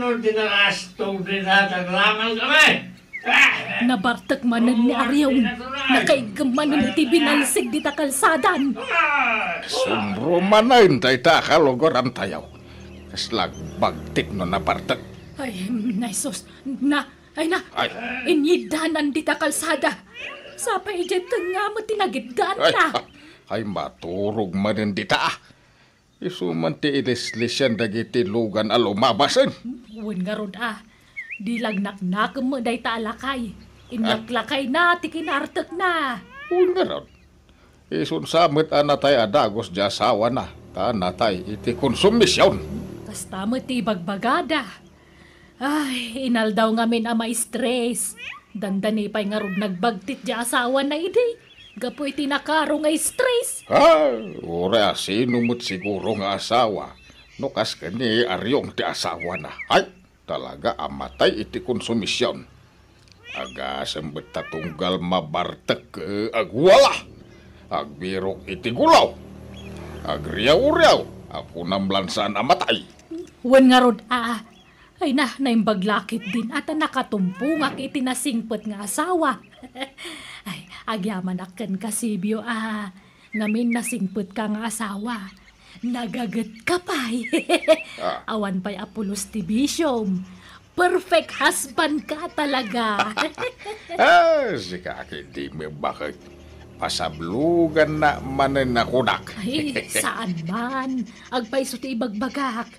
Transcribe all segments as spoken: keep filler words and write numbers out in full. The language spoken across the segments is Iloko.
Dinarastong dinataglaman kami. Nabartek manen ni Arion. Nakaiggem manen iti binalsig dita kalsadan. Sumbro manen dayta a kalugarantayo. Kasla agbagtik no nabartek. Ay, naisus, na, ay na, Ay. Inyiddanan dita kalsada. Sapay idiay tengnga met ti nagiddaanta. Ay, ay, maturog manen dita, ah. Isu man ti ilislisian dagiti lugan a lumabasen. Wen ngarud, a, di lagnaknakem met dayta a lakay. Innak lakayna ti kinartekna. Wen ngarud, isun sa met a natay a dagus di asawana, ta natay iti konsumision. Kasta met ti ibagbagada. Ay, inaldaw ngamin a maistres. Dandani pay ngarud nagbagtit di asawana idi. Gapu iti nakaro nga istres. Ah, uray a sino met siguro nga asawa, no kas ken ni Arion ti asawana. Ay, talaga a matay iti konsumision. Agasem met ta tunggal mabartek, eh, agwala. Agbirok iti gulaw. Agriaw-riaw. Akunam lan saan a matay. Wen ngarud, a, ay na, naimbag la ketdin a ta nakatumpongak iti nasingpet nga asawa. Ay, agyamanak kenka, Sibio, a, ngamin nasingpetka nga asawa. Nagagetka pay. Ah. Awan pay a pulos ti bisiom. Perfect husband ka talaga. Ah, sika ketdi met baket. Pasabloganna manen a kunak. Ay, saan man. Agpayso ti ibagbagak.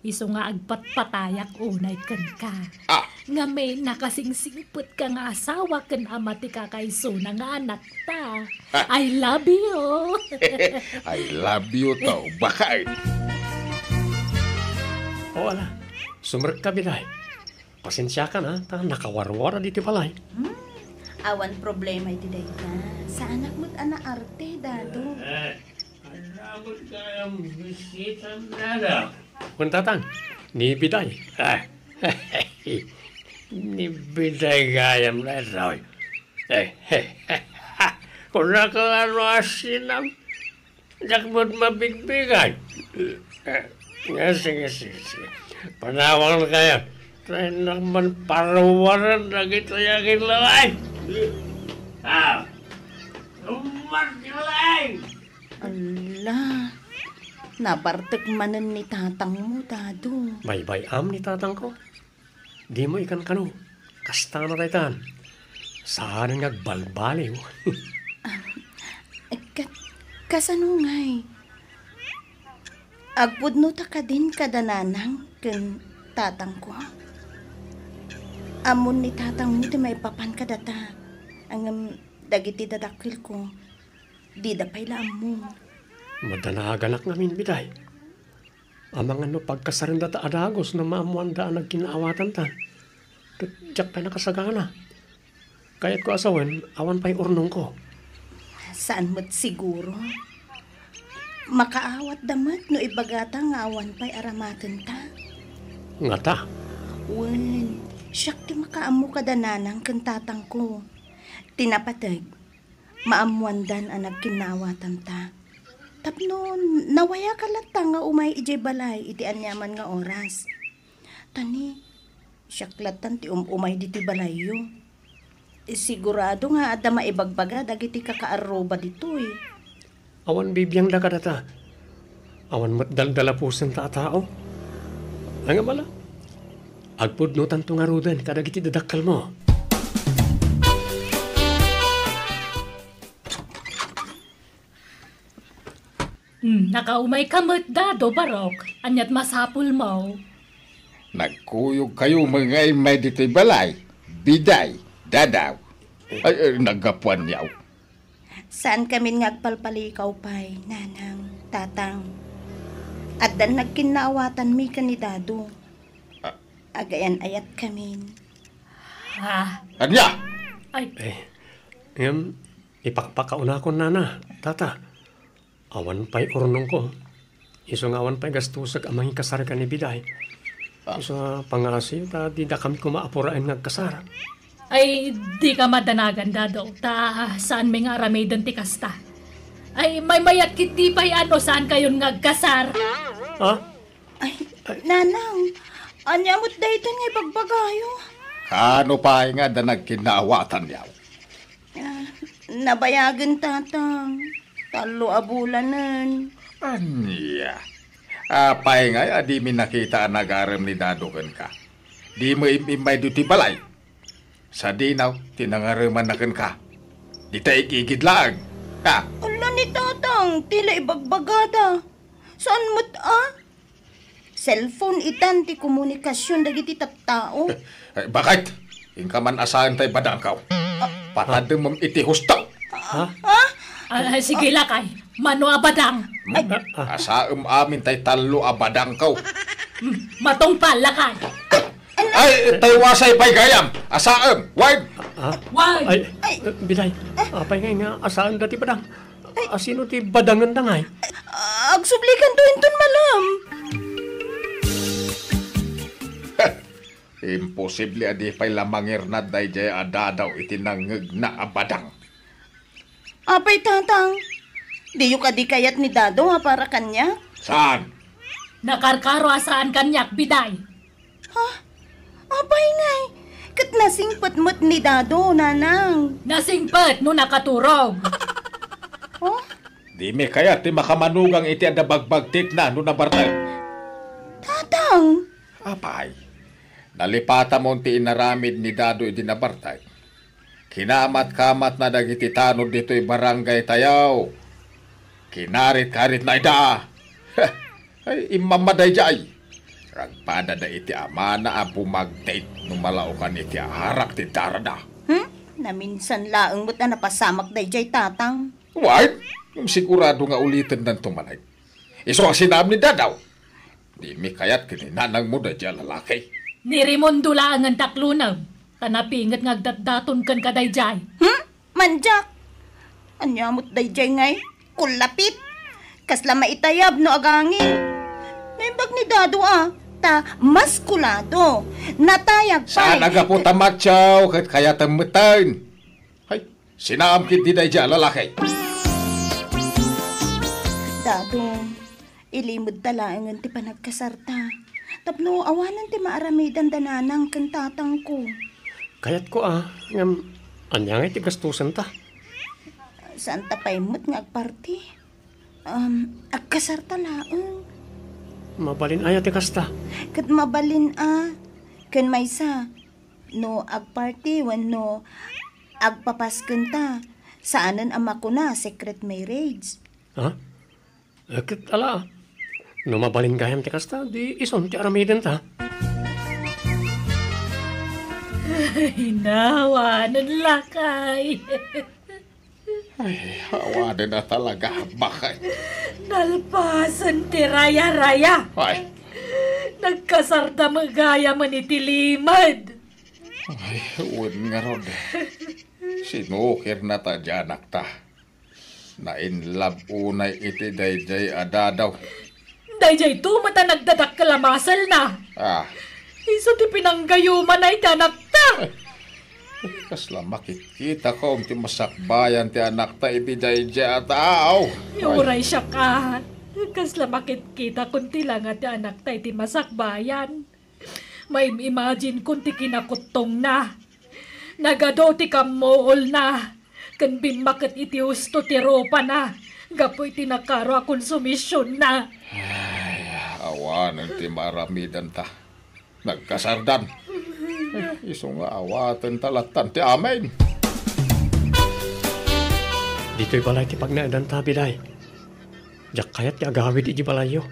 Isu nga agpatpatayak unay kenka. Ah. Ngamin, nakasingsingpetka nga asawa ken ama ti kakaisuna nga anakta. Ah. I love you. I love you too, baket. O, ala, sumrekka, Biday. Pasensiakan, a, ta nakawarwar ditoy balay. Hmm, awan problema iti dayta. Saanak met a naarte, Dado. Eh, Aramid kayam bisitan, Dado. Kun tatang, ni Biday. Ah, ni Biday gayam daytoy. Eh, kunaka ano a sinam, dakput mabigbigay. Eh, nga, sige, sige, sige. Panawang kayo. Tayo naman parawaran na kita yung ilaway. Ah, umat ilaway. Ala, nabartek manen ni tatangmo, Dado. Baybay-am ni tatangko. Dimo ikankano. Kasta no daytan. Saan nga agbalbaliw. Ah, kat-, kasano ngay? Agpudno ta kadin kada nanang ken tatangko. Ammon ni tatangmo ti maipapan kadata. Ngem dagiti dadakkelko, dida pay la ammo. Madanaganak ngamin, Biday. Amangan no pagkasarenda ta a dagus no maammoanda a nagkinnaawatanta. Ket diak pay nakasagana. Kayatko a sawen, awan pay urnongko. Saan met siguro. Makaawatda met no ibagata nga awan pay aramatenta. Ngata? Wen, siak ti makaammo kada nanang ken tatangko. Ti napateg, maammoandan a nagkinnaawatanta. Tapno nawayaka latta nga umay idiay balay iti aniaman nga oras. Ta ni, siak lattan ti um-umay ditoy balayyo. Sigurado nga adda maibagbaga dagiti kakaarruba ditoy. Awan bibiangda kadata. Awan met daldalapusenta a tao. Ay nga mala, agpudnotanto ngaruden kadagiti dadakkelmo. Hmm, nakaumayka met, Dado, Barok. Aniat masapulmo? Nagkuyogkayo nga immay ditoy balay, Biday, Dadaw. Ay, ay, naggapuanyo. Saankamin nga agpalpalikaw pay, Nanang, Tatang. Addan nagkinnaawatanmi ken ni Dado. Ah. Agayan-ayatkamin. Ah. Ania? Ay. Eh, ngem, ipakpakaunakon, Nana, Tata. Awan pay urnongko. Isu nga awan pay gastusek a mangikasar ken ni Biday. Ah. Isu nga pangngaasim ta dida kami koma apuraen nga agkasar. Ay, dika madanagan, Dado, ta saanmi nga aramiden ti kasta. Ay, maymayat ketdi pay a no saankayon nga agkasar. Ha? Ay, Ay. Nanang, Ania met daytoy nga ibagbagayo? Kaano pay nga adda nagkinnaawatan, yaw? Ah, nabayagen, Tatang. Tallo a bulanen. Ania? Apay ngay a dimi nakita a nagarem ni Dado kenka? Dimo im-immay ditoy balay? Sadino ti nangaremanna kenka? Dita igigid laeng. Ha? Ala ni Tatang, ti la ibagbagada. Saan met a? Cellphone itan ti komunikasion dagiti tattao. Eh, bakit? Inka man a saan tay badangkaw. Patademem iti husto. Ha? Ah, ah, sige, lakay. Mano a badang? Ay. Asaem amin tay tallo a badangkaw. Hmm, matungpal, lakay. Ay, tay wasay pay gayam. Asaem, wide. Ha? Wide. Ay, eh, Biday. Apay ngay nga asaen dati badang? Ay. Asino ti badangen da ngay? Ah, agsublikan to inton malam. Imposible a di pay la mangirnad daydiay a Dado iti nangngegna a badang. Apay, Tatang, diyo kadi kayat ni Dado a para kaniak? Saan? Nakarkaro a saan kaniak, Biday. Ha? Apay ngay, ket nasingpet met ni Dado, Nanang. Nasingpet no nakaturog. Oh? Dimi kayat ti makamanugang iti adda bagbagtikna no nabartek. Tatang! Apay, nalipatamon ti inaramid ni Dado idi nabartek. Kinamat-kamatna dagiti tanod ditoy barangay tayo. Kinarit-karitna ida. Ay, immamma daydiay. Ragpadada iti amana a bumagtit no malaokan iti arak ti darada. Hmm? Naminsan laeng met a napasamak daydiay, Tatang. Wait, ngem sigurado nga ulitennanto manen. Isu a sinaam ni Dado. Dimi kayat ken ni nanangmo daydiay a lalaki. Ni Raimundo laengen taklonem, ta napinget nga agdatdaton kenka daydiay. Hmm? Mandiak! Ania met daydiay ngay? Kullapit! Kasla maitayab no agangin. Naimbag ni Dado a, ta maskulado. Natayag pay. Saan a gapu ta matyaw ket kayatem metten? Hay, sinaam ketdi daydiay a lalaki. Dado, ilimedta laengen ti panagkasarta. Tapno awanen ti maaramidanda nanang ken tatangko. Kayatko a, ngem ania ngay ti gastosenta? Saanta pay met nga agparti. Um, agkasarta laeng. Mabalin aya ti kasta? Ket mabalin a. Ken maysa, no agparti wenno agpapaskenta, saanen a makuna secret marriage. Ha? Eh, ket ala, no mabalin gayam ti kasta, di isun ti aramidenta. Ay, nawanen lakay. Ay, awanen a talaga, bakay. Nalpasen ti raya-raya. Ay. Nagkasarda met gayam iti limed. Ay, wen ngarud. Sinukirna ta diay anakta. Na-in love unay iti daydiay a Dado. Daydiay to met a nagdadakkel a muscle-na. Ah. Isu ti pinanggayumanna iti anakta. Kasla makitkitakon ti masakbayan ti anakta iti daydiay a tao. Ay. Uray siak a, kasla makitkitakon ti langa ti anakta iti masakbayan. Maim-imagine-kon ti kinakutongna. Nagadu ti kammuolna, ken bimmaket iti husto ti rupana gapu iti nakaro a konsumisionna. Ay, awanen ti maaramidenta. Nagkasardan. Eh, isu nga awatenta lattan ti amin. Ditoy balay ti pagnaedanta, Biday. Diak kayat ti agawid iti balayyo.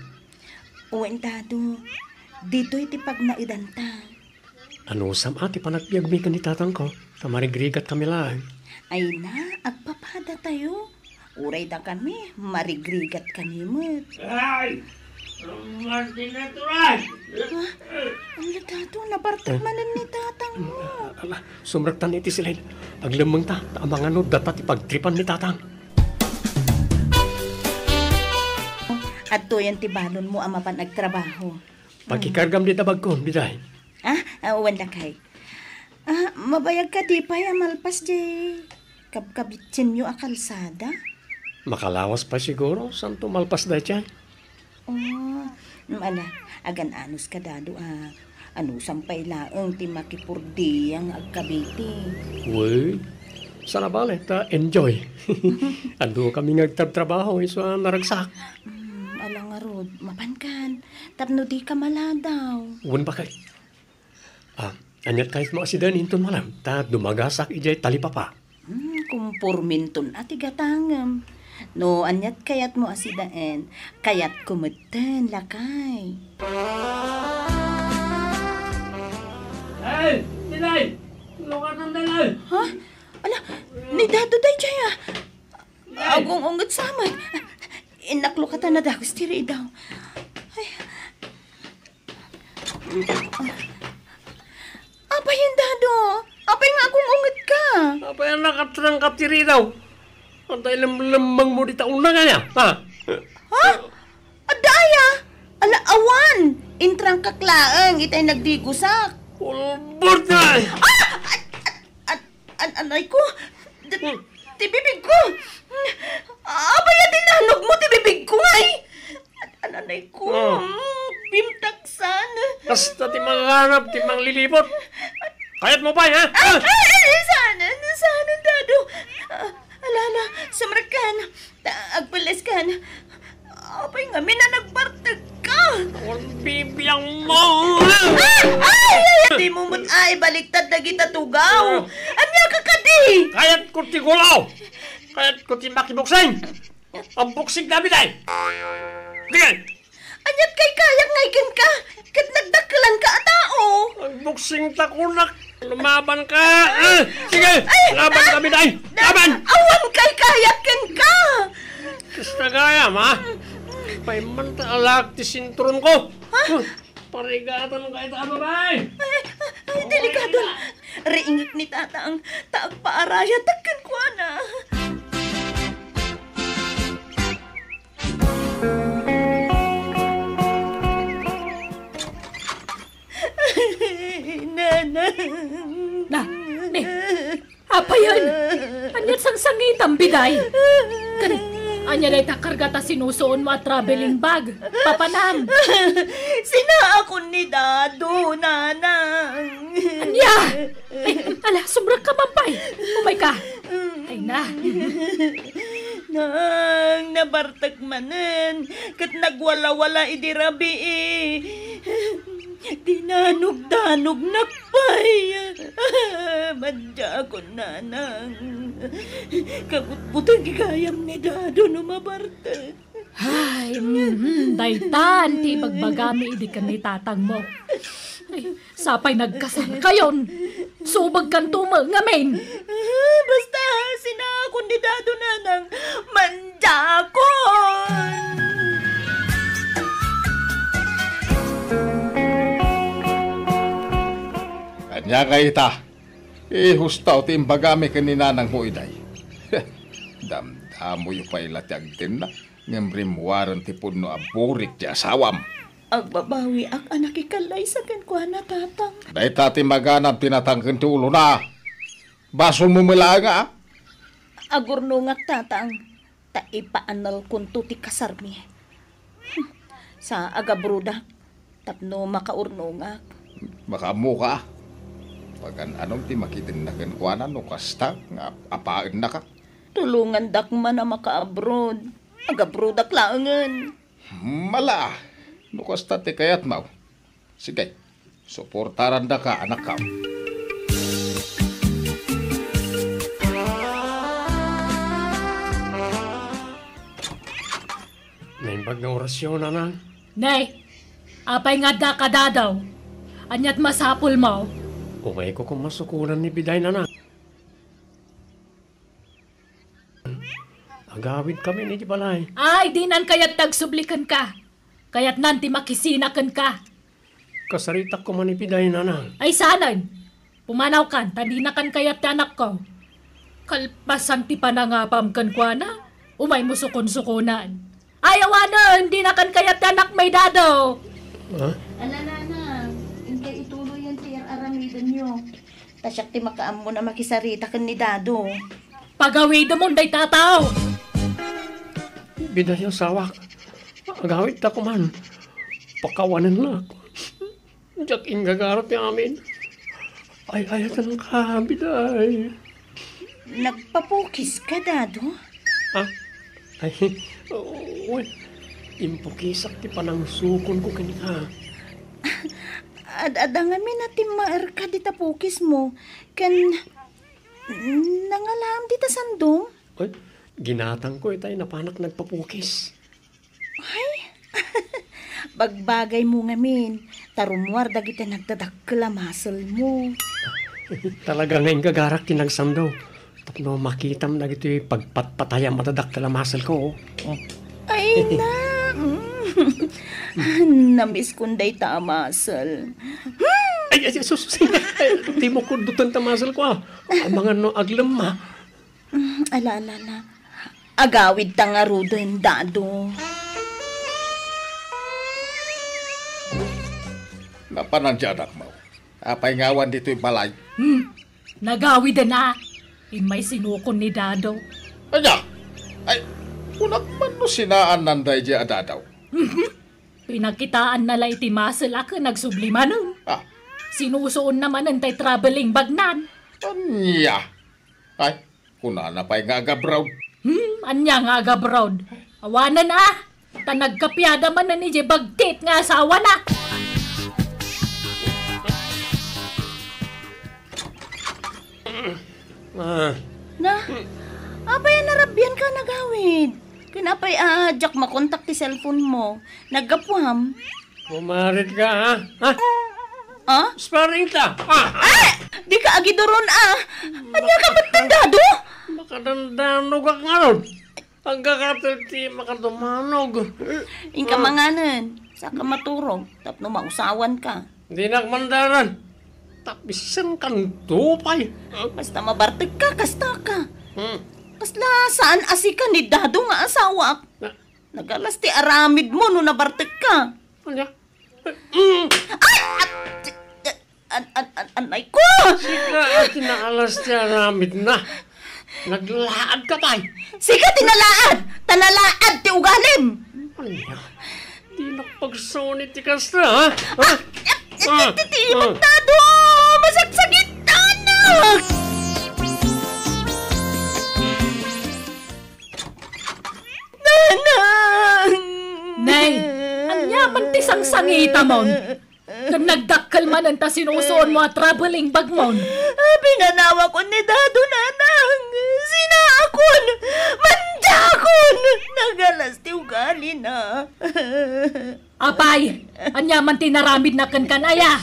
Wen, Dado, ditoy ti pagnaedanta. Anusam a ti panagbiagmi ken ni tatangko, ta marigrigatkami laeng. Ay na, agpapadatayo. Uray dakami, marigrigatkami met. Ay! Martin Natural! Ha? Ania, Dado, nabartek manen ni tatangmo. Ala, sumrektan iti silid. Aglemmengta, ta amangan no data ti pagtripan ni tatang. Adtoyen ti balonmo a mapan agtrabaho. Pakikargam dita bagko, Biday. Ah, ah, wen lakay. Ah, mabayag kadi pay a malpas diay kabkabitsenyo a kalsada? Makalawas pay siguro, santo malpas daydiay. Oh, mm, ala, agan-anos ka, Dado, a Anusam pay laeng ti makipurdia nga agkabiti. Wen, saan a bale ta enjoy. Adu kami nga agtrabtrabaho isu a naragsak. Hmm, ala ngarud, mapankan. Tapno dika maladaw. Wen, bakay. Ah, aniat kayatmo a sidaen inton malem, ta dumagasak idiay talipapa. Hmm, kumporminton a ti gatangem. No aniat kayatmo a sidaen, kayatko metten, lakay. Ay, Dilay! Lukatan, Dilay! Ha? Ala, ni Dado daydiay, ah. Dilay! Agung-unget sa met. Innak lukatan a dagus ti ridaw. Ay. Apay, Dado? Apay nga agung-unget ka? Apay a nakatrangkap ti ridaw? Anta ilemlemmengmo dita unang aya, ha? Ha? Adda aya? Ala, awan! Intrangkak laeng itay nagdigusak. Ulbod na! Ah! At, at, at, anay ko! D- Hmm. Ti bibig ko! Apay a dinanogmo ti bibig ko, ngay? At ananay ko, Oh. mm, bimtaksan. Basta ti manganap, ti manglilibot. Kayatmo pay, ha? Ay, Ha? ay, ay, saan, saan, Dado? Ah, ala, ala, sumrekkan. Ta-, agpelleskan. Apay ngamin a nagbartek ka? Ang bibiang mo! Ah! Ay, ay, ay, di mo met ay baliktad dagita tugaw. Ah. Ania ka kadi? Kayat ko ti gulaw. Kayat ko ti makiboksing. Ang boksing namin ay. Sige. Aniat kay kayak ngay kenka? Ket nagdakkelan ka a tao. Ang boksing ta kunak. Lumaban ka. Ah, sige. Ay, laban ah, kami, day. Da-, Laban. Awan kay kayak kenka. Kasta gayam, ha? Paiman ta alak ti sinturon ko. Ha? Huh, parigatan ka ita, babae. Ay, ay, delikado. Riingek ni Tatang, ta agpaarayatak kenkuana. Nanang. Na, ni, apayen? Aniat sangsangitam, biday? Ken, ania dayta karga ta sinusuonmo a traveling bag? Papanam? Sinaakon ni Dado, Nanang. Ania? Ay, ala, sumrekka man pay. Umayka. Ay na. Nang, nabartek manen, ket nagwalawala idi rabii. Dinanogdanognak pay. Madiakon, Nanang. Kabutbuteng gayam ni Dado no mabartek. Ay, mhm, daytan ti ibagbagami idi ken ni tatangmo. Ay, sapay nagkasarkayon. Subagkanto met ngamin. Basta, sinaakon ni Dado, Nanang. Mandiakon! Ania ngay ita? Ihustaw ti imbagami ken ni nanangmo, iday. Damdamoyo pay la ti agtenna. Ngem rimmuaren ti pudno a burik ti asawam. Agbabawiak a nakikallaysa kenkuana, Tatang. Dayta ti maganad ti natangken ti ulona. Basolmo met laeng, a? Agurnongak, Tatang, ta ipaanelkonto ti kasarmi. Hmm, sa agabrodak tapno makaurnongak. Makaammoka, a? Pagan-anom ti makitenna kenkuana no kasta nga apaennaka? Tulongandak man a makaabroad. Agabroadak laengen. Mala, no kasta ti kayatmo. Sige, suportarandaka, anakko. Naimbag nga orasyon, Nanang. Nay, apay nga adda ka, Dado? Aniat masapulmo? Umayko koma sukonan ni biday, Nanang. Agawidkami idiay balay. Ay, dinan kayat ti agsubli kenka. Kayatnan ti makisina kenka. Kasaritak koma ni biday, Nanang. Ay, saanen. Pumanawkan, ta dinakan kayat ti anakko. Kalpasan ti panangapam kenkuana, umaymo sukonsukonan. Ay, awanen, dinakan kayat ti anakmi, Dado. Ha? Ala, Nanang, inkay ituloyen ti ar-aramidenyo. Ta siak ti makaammo a makisarita ken ni Dado. Pagawidemon dayta a tao! Biday, asawak. Agawidta koman. Pakawanennak. Diak inggagara ti amin. Ay, ayatenka, biday. Nagpapukis ka, Dado? Ah? Ay, wen, impukisak ti panangsukonko kenka. Ad-adda ngamin a timmaerka dita pukismo, ken nangalaam dita sandom? Ay, ginatangko itay napanak nagpapukis. Ay, bagbagaymo ngamin, ta rummuar dagiti nagdadakkel a muscle-mo. Talaga nga inggagarak ti nagsando. Tapno makitam dagitoy pagpatpatayam a dadakkel a muscle-ko, oh. Ay, na. Namiskon dayta a muscle. Ay, ay, sus, sus. Ay, dimo kuddutan ta muscle-ko, ah. Amangan no aglemma. Mm, ala, ala, ala. Agawidta ngaruden, Dado. Napanan ti anakmo. Apay nga awan ditoy balay? Hmm, nagawiden a. Immay sinukon ni Dado. Ania? Ay, kunak man no sinaannan daydiay a Dado. Mhm. Pinakitaanna la iti muscle a ken nagsubli manen. Ah. Sinusuonna manen tay traveling bagnan. Ania? Ay, kunana pay nga agabroad. Hmm, ania nga agabroad? Awanen a, ta nagkapiada manen idiay bagtit nga asawana. Ah. Na, apay a narabianka a nagawid? Ken apay a diak makontak ti cellphone-mo? Naggapuam? Kumaritka, ha? Ha? Ah? Sparring ta. Ah! Ah! Dika agiduron, ah! Ania ka met, Dado? Makadandanogak ngarud. Agkakatel ti makadumanog. Inka manganen, saka maturog, tapno mausawanka. Dinak mandaran. Tapisenkanto pay. Basta mabartekka, kastaka. Hmm. Kasla saan a sika ni Dado nga asawak. Na- Nagalas ti aramidmo no nabartekka. Ania? Mm. Ay! At, an, an, an, anay ko! Sika a ti naalas ti aramidna. Naglaadka pay. Sika ti nalaad! Ta nalaad ti ugalim! Ania? Dinak pagsuni ti kasta, ha? Ha? Ah, ti, ti, ah. Dado! Masaksakitanak! Nanang! Nay, ania man ti sangsangitamon? Ken nagdakkel manen ta sinusuonmo a traveling bagmon. Pinanawakon ni Dado, Nanang. Sinaakon! Mandiakon! Nagalas ti ugalina. Apay, ania man ti naramidna kenka, aya?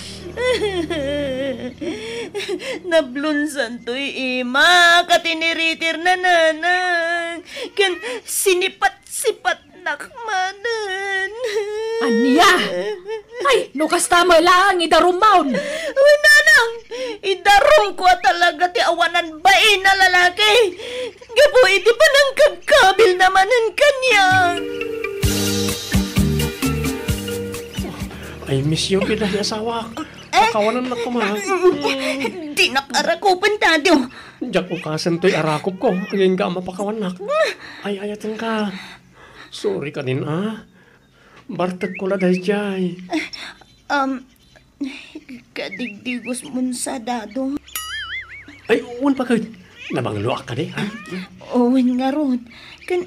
Nablonsantoy ima ket iniritirna, Nanang. Ken sinipat-sipatnak manen. Ania? Ay, no kasta met laeng, idarumon. Uy, Nanang, idarumko a talaga ti awanan bain a lalaki. Gapu iti panangkabkabilna manen kaniak. I miss you, biday, asawak. Eh? Pakawanannak koma. Dinak arakupen, Dado. Diak ukasen toy arakupko, agingga a mapakawannak. Ay, ayatenka. Sorry kadin, ah. Bartekko la daydiay. Um, kadigdigos mon sa, Dado. Ay, wen paket. Nabangloak kadi, ha? Wen ngarud. Ken,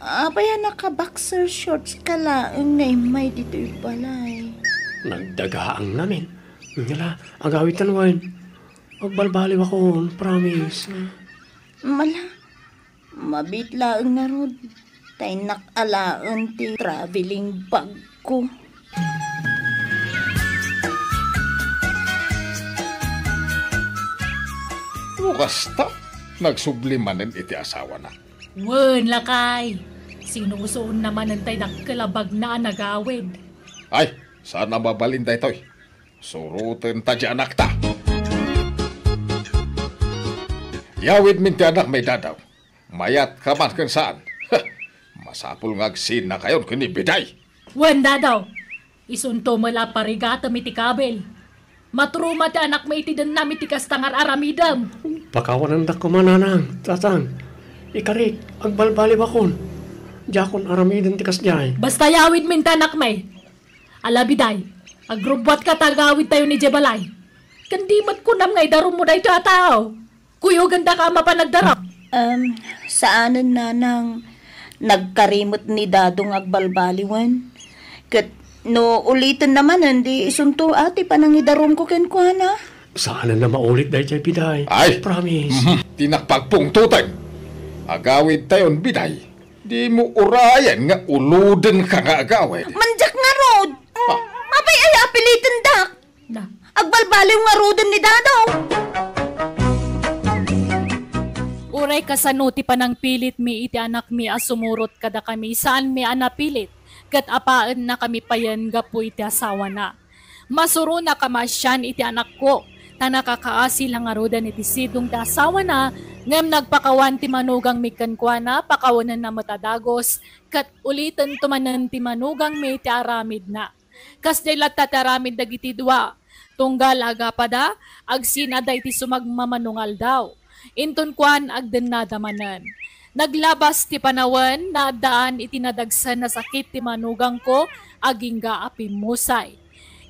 apay a naka-boxer shorts ka laeng nga immay ditoy balay? Nagdagaang ngamin. Ngala, agawidtan wen. Agbalbaliwakon, promise. Mala, mabiit laeng ngarud. Ta innak alaen ti traveling bag ko. No kasta, nagsubli manen iti asawana. Wen, lakay. Sinusuonna manen tay dakkel a bagna a nagawid. Ay, saan a mabalin daytoy. Surotenta ti anakta. Yawidmin ti anakmi, Dado. Mayatka man ken saan. Masapul nga agsinnakayon ken ni Biday. Wen, Dado. Isunto met la parigatem iti kabil. Matruma ti anakmi iti dennam iti kasta nga ar-aramidem. Pakawanandak koma, Nanang, Tatang. Ikarik, agbalbaliwakon. Diakon aramiden ti kasdiay. Basta yawidmin ti anakmi. Ala, Biday, Agrubbuatka ta agawidtayo idiay balay. Ken di met kunam nga idarummo daytoy a tao. Kuyogandaka a mapan agdarum. Um, saanen, nanang. Nagkari met ni Dado nga agbalbaliwen. Ket no ulitenna manen, di isunto a ti panangidarumko kenkuana. Saanen a maulit daytoy, Biday. Ay! Promise. Mhm. Ti nakpagpungtoten. Agawidtayon, Biday. Dimo urayen nga ulodenka nga agawid. Mandiak ngarud. Ah. Apay aya a pilitendak? Na. Agbalbaliw ngaruden ni Dado. Uray kasano ti panangpilitmi iti anakmi a sumurot kadakami, saanmi a napilit, ket apaennakami payen gapu iti asawana. Masuronak a maasian iti anakko, ta nakakaasi la ngaruden iti sidong ti asawana, ngem nagpakawan ti manugangmi kenkuana, pakawanenna met a dagus, ket ulitento manen ti manugangmi ti aramidna. Kasdiay latta ti aramid dagiti dua. Tunggal agapada, agsinada iti sumagmamano nga aldaw. Inton kuan, agdennada manen. Naglabas ti panawen, naaddaan iti nadagsen a sakit ti manugangko, agingga a pimmusay.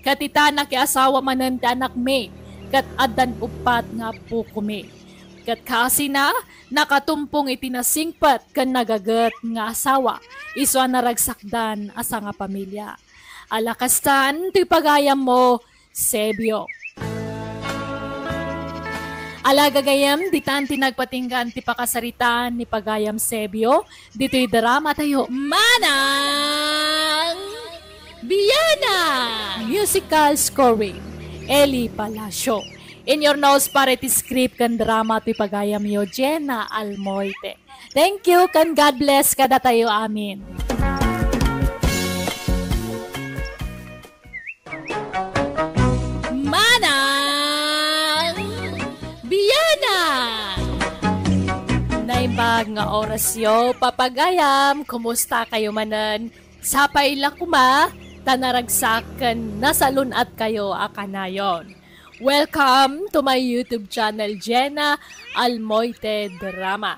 Ket ita, nakiasawa manen ti anakmi, ket addan uppat nga appokomi. Ket kaasina, nakatumpong iti nasingpet ken nagaget nga asawa, isu a naragsakdan a sangapamilia. Ala kastan ti pagayammo, Sebio. Ala gagayem, ditan ti nagpatinggaan ti pakasaritaan ni pagayam Sebio, ditoy drama tayo, Manang Biana! Musical scoring, Eli Palacio. In your nose para iti script ken drama ti pagayamyo, Jenna Almoite. Thank you, ken God bless kadatayo amin. Manang Biana! Naimbag nga orasyo, papagayam, kumusta kayo manen? Sapay la koma, ta naragsak ken nasalun-at kayo a kanayon. Welcome to my YouTube channel, Jenna Almoite Drama.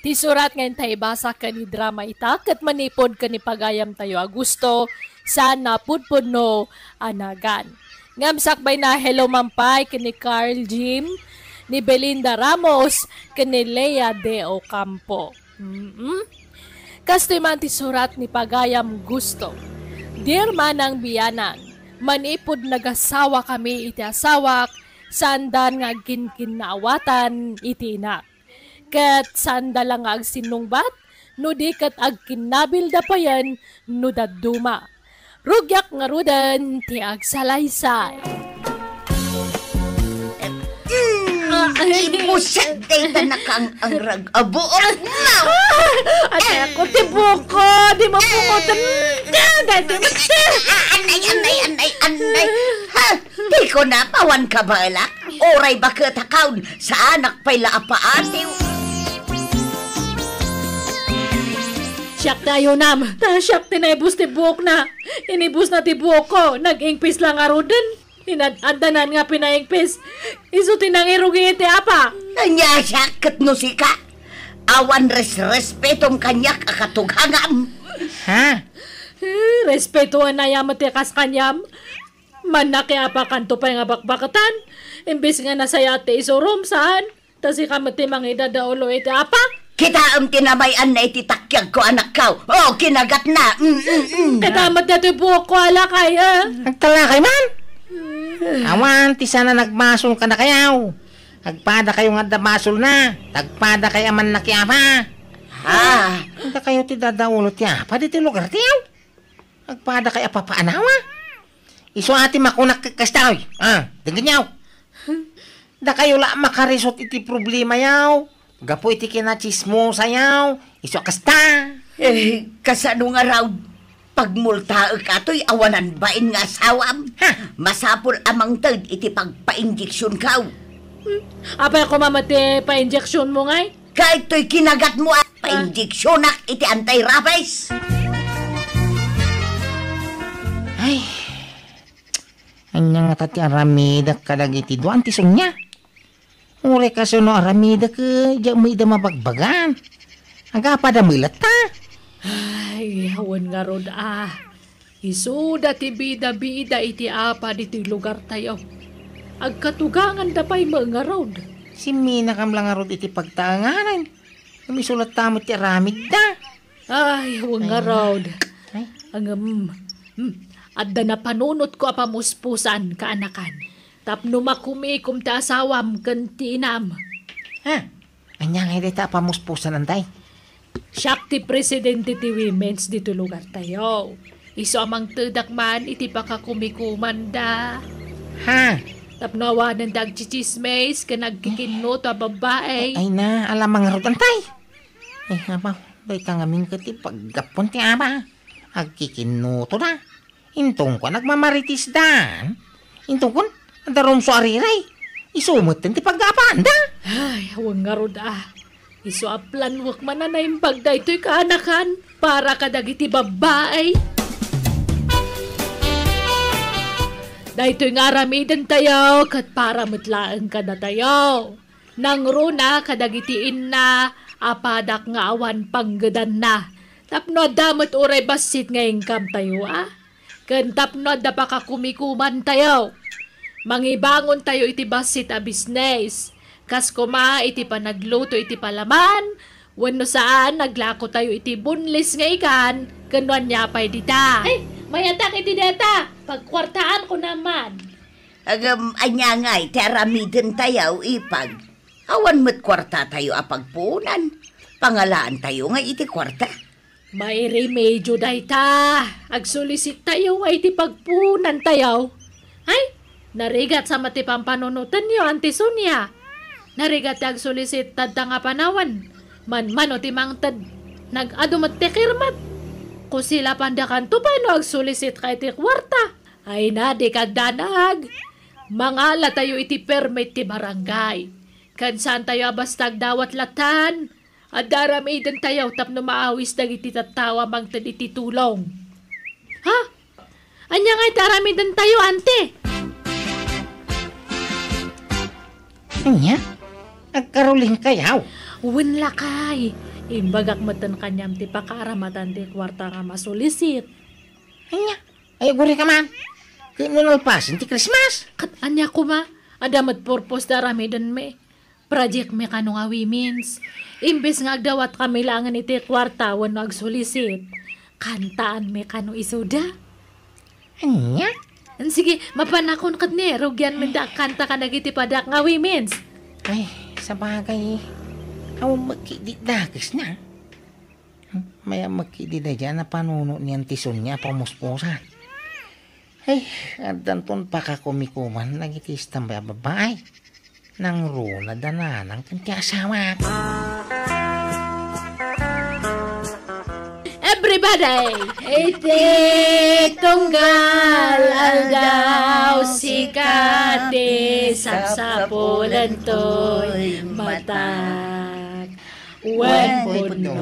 Ti surat nga inta ibasa ken idrama ita ket manipud ken ni pagayam tayo a gusto, saan a pudpudno a nagan. Ngem sakbay na, hello man pay ken ni Carl Jim, ni Belinda Ramos, ken ni Lea De Ocampo. Mm-mm. Kastoy man ti surat ni pagayam gusto. Dear Manang Bianang, manipud nagasawa kami iti asawak, saandan nga agkinkinnaawatan iti inak. Ket saanda la nga agsinnungbat, no di ket agkinnabilda payen no dadduma. Rugiak ngaruden ti agsalaysay. Mm, ay. Ibuset dayta nakaang-angrag a buokna. Ay, ako ti buko, di mapungotan. Dayta. Anay, anay, anay, anay. Ha? Di ko napawan ka balak. Uray baket a kaon, saanak pay la a paatiw. Siak ti ayunam, ta siak ti naibus ti buokna. Inibusna ti buokko, nag-ingpis la ngaruden. Inad-addanan nga pinaingpis. Isu ti nangirugi iti apa. Ania siak ket no sika? Awan res-respetom kaniak a katughangam. Ha? Eh, respetoan aya met ti kas kaniam. Mannakiapakanto pay nga bakbaketan, imbes nga nasayaat ti isurom, saan? Ta sika met ti mangidadaulo iti apak. Kitaem ti namay-anna iti takiagko, anakko. O, kinagatna. Mm, mm, mm. Kitaem met daytoy buokko, alakay, eh. Agtalakay man. Awan ti saan a nagmasol kadakayo. Agpadakayo nga adda basolna. Agpadakayo a mannakiapa. Ah. Dakayo ti dadaulo ti apa ditoy lugar tayo. Agpadakayo a papaanawa. Isu a ti makunak ket kastoy. Ah, denggenyo. Dakayo la makarisot iti problemayo. Gapu iti kinatsismosayo. Isu a kasta. Eh, kasano ngarud? Pagmultaek atoy awanan bain nga asawam. Ha? Masapul a mangted iti pagpainjeksionko. Apay koma met ti painjeksionmo ngay? Kaytoy kinagatmo a painjeksionak iti anti-rabies. Ay, ania ngata ti aramidek kadagiti dua ti Sonia? Uray kasano aramidek, eh, diak met ida mabagbagan. Agapada met latta. Ay, awan ngarud, ah. Isuda ti bida-bida iti apa ditoy lugartayo. Agkatuganganda pay met ngarud. Simminakam la ngarud iti pagtaenganen. Ngem isu latta met ti aramidda. Ay, wen ngarud. Ay. Ngem, hmm, adda napanunotko a pamuspusan, kaanakan. Tapno makumikom ti asawam ken ti inam. Ha? Ania ngay dayta a pamuspusan, Antay? Siak ti presidente ti women's ditoy lugartayo. Isu a mangtedak man iti pakakumikomanda. Ha? Tapno awanenda agtsitsismis ken agkikinnuto a babbai. Ay na, ala man ngarud, Antay. Ay, abaw, dayta ngamin ket ti paggappon ti ama. Agkikinnuto da. Intongko, nagmamaritisdan. Intongko, adda rumso a riray. Isu metten ti paggapaanda. Ay, awan ngarud a. Isu a planuek man a naimbag daytoy kaanakan para kadagiti babbai. Daytoy nga aramidentayo ket para met laeng kadatayo. Nangruna kadagiti inna a padak nga awan panggedanna, tapno adda met uray bassit nga income tayo a, ken tapno adda pakakumikumantayo. Mangibangontayo iti bassit a bisnes, kas koma iti panagluto iti palaman, wenno saan, naglakotayo iti boneless nga ikan, ken no ania pay dita. Ay, mayatak iti deta, pagkuartaanko naman. Agam, ania ngay ti aramidentayo, ipag? Awan met kuartatayo a pagpuonan. Pangalaantayo nga iti kuarta. Mairemedio dayta. Agsolisittayo nga iti pagpuonantayo. Ay, narigat sa met ti pampanunotenyo, Auntie Sonia. Narigat ti agsolisit tadta nga panawen. Manmano ti mangted. Nag-adu met ti kirmet. Kusilapandakanto pay no agsolisitka iti kuarta. Ay na, di kagdanag. Mangalatayo iti permit ti barangay. Ken saantayo a basta agdawat latan. Adda aramidentayo tapno maawis dagiti tattao a mangted iti tulong. Ha? Ania ngay ti aramidentayo, ante? Ania? Agkarulingkayo? Wen lakay. Imbagak metten kaniam ti pakaaramatan ti kuarta nga masolisit. Ania? Ay, agurika man. Ket no nalpasen ti Christmas? Ket ania koma? Adda met purpose ti aramidenmi. Project mi kano nga women's. Imbes nga agdawat kami laengen iti kuarta wenno agsolisit, kantaanmi kano isuda. Ania? Sige, mapanakon ket ni, rugianmi ti agkanta kadagiti padak nga women's. Ay, sabagay, awan met ketdi dakesna. Mayat met ketdi daydiay a napanuno ni Auntie Sonia a pamuspusan. Ay, addanton pakakumikuman dagiti tambay a babbai. Nangruna da nanang ken ti asawak. Everybody! Iti tunggal aldaw, sika ti sapsapulentoy matak. Wen pudno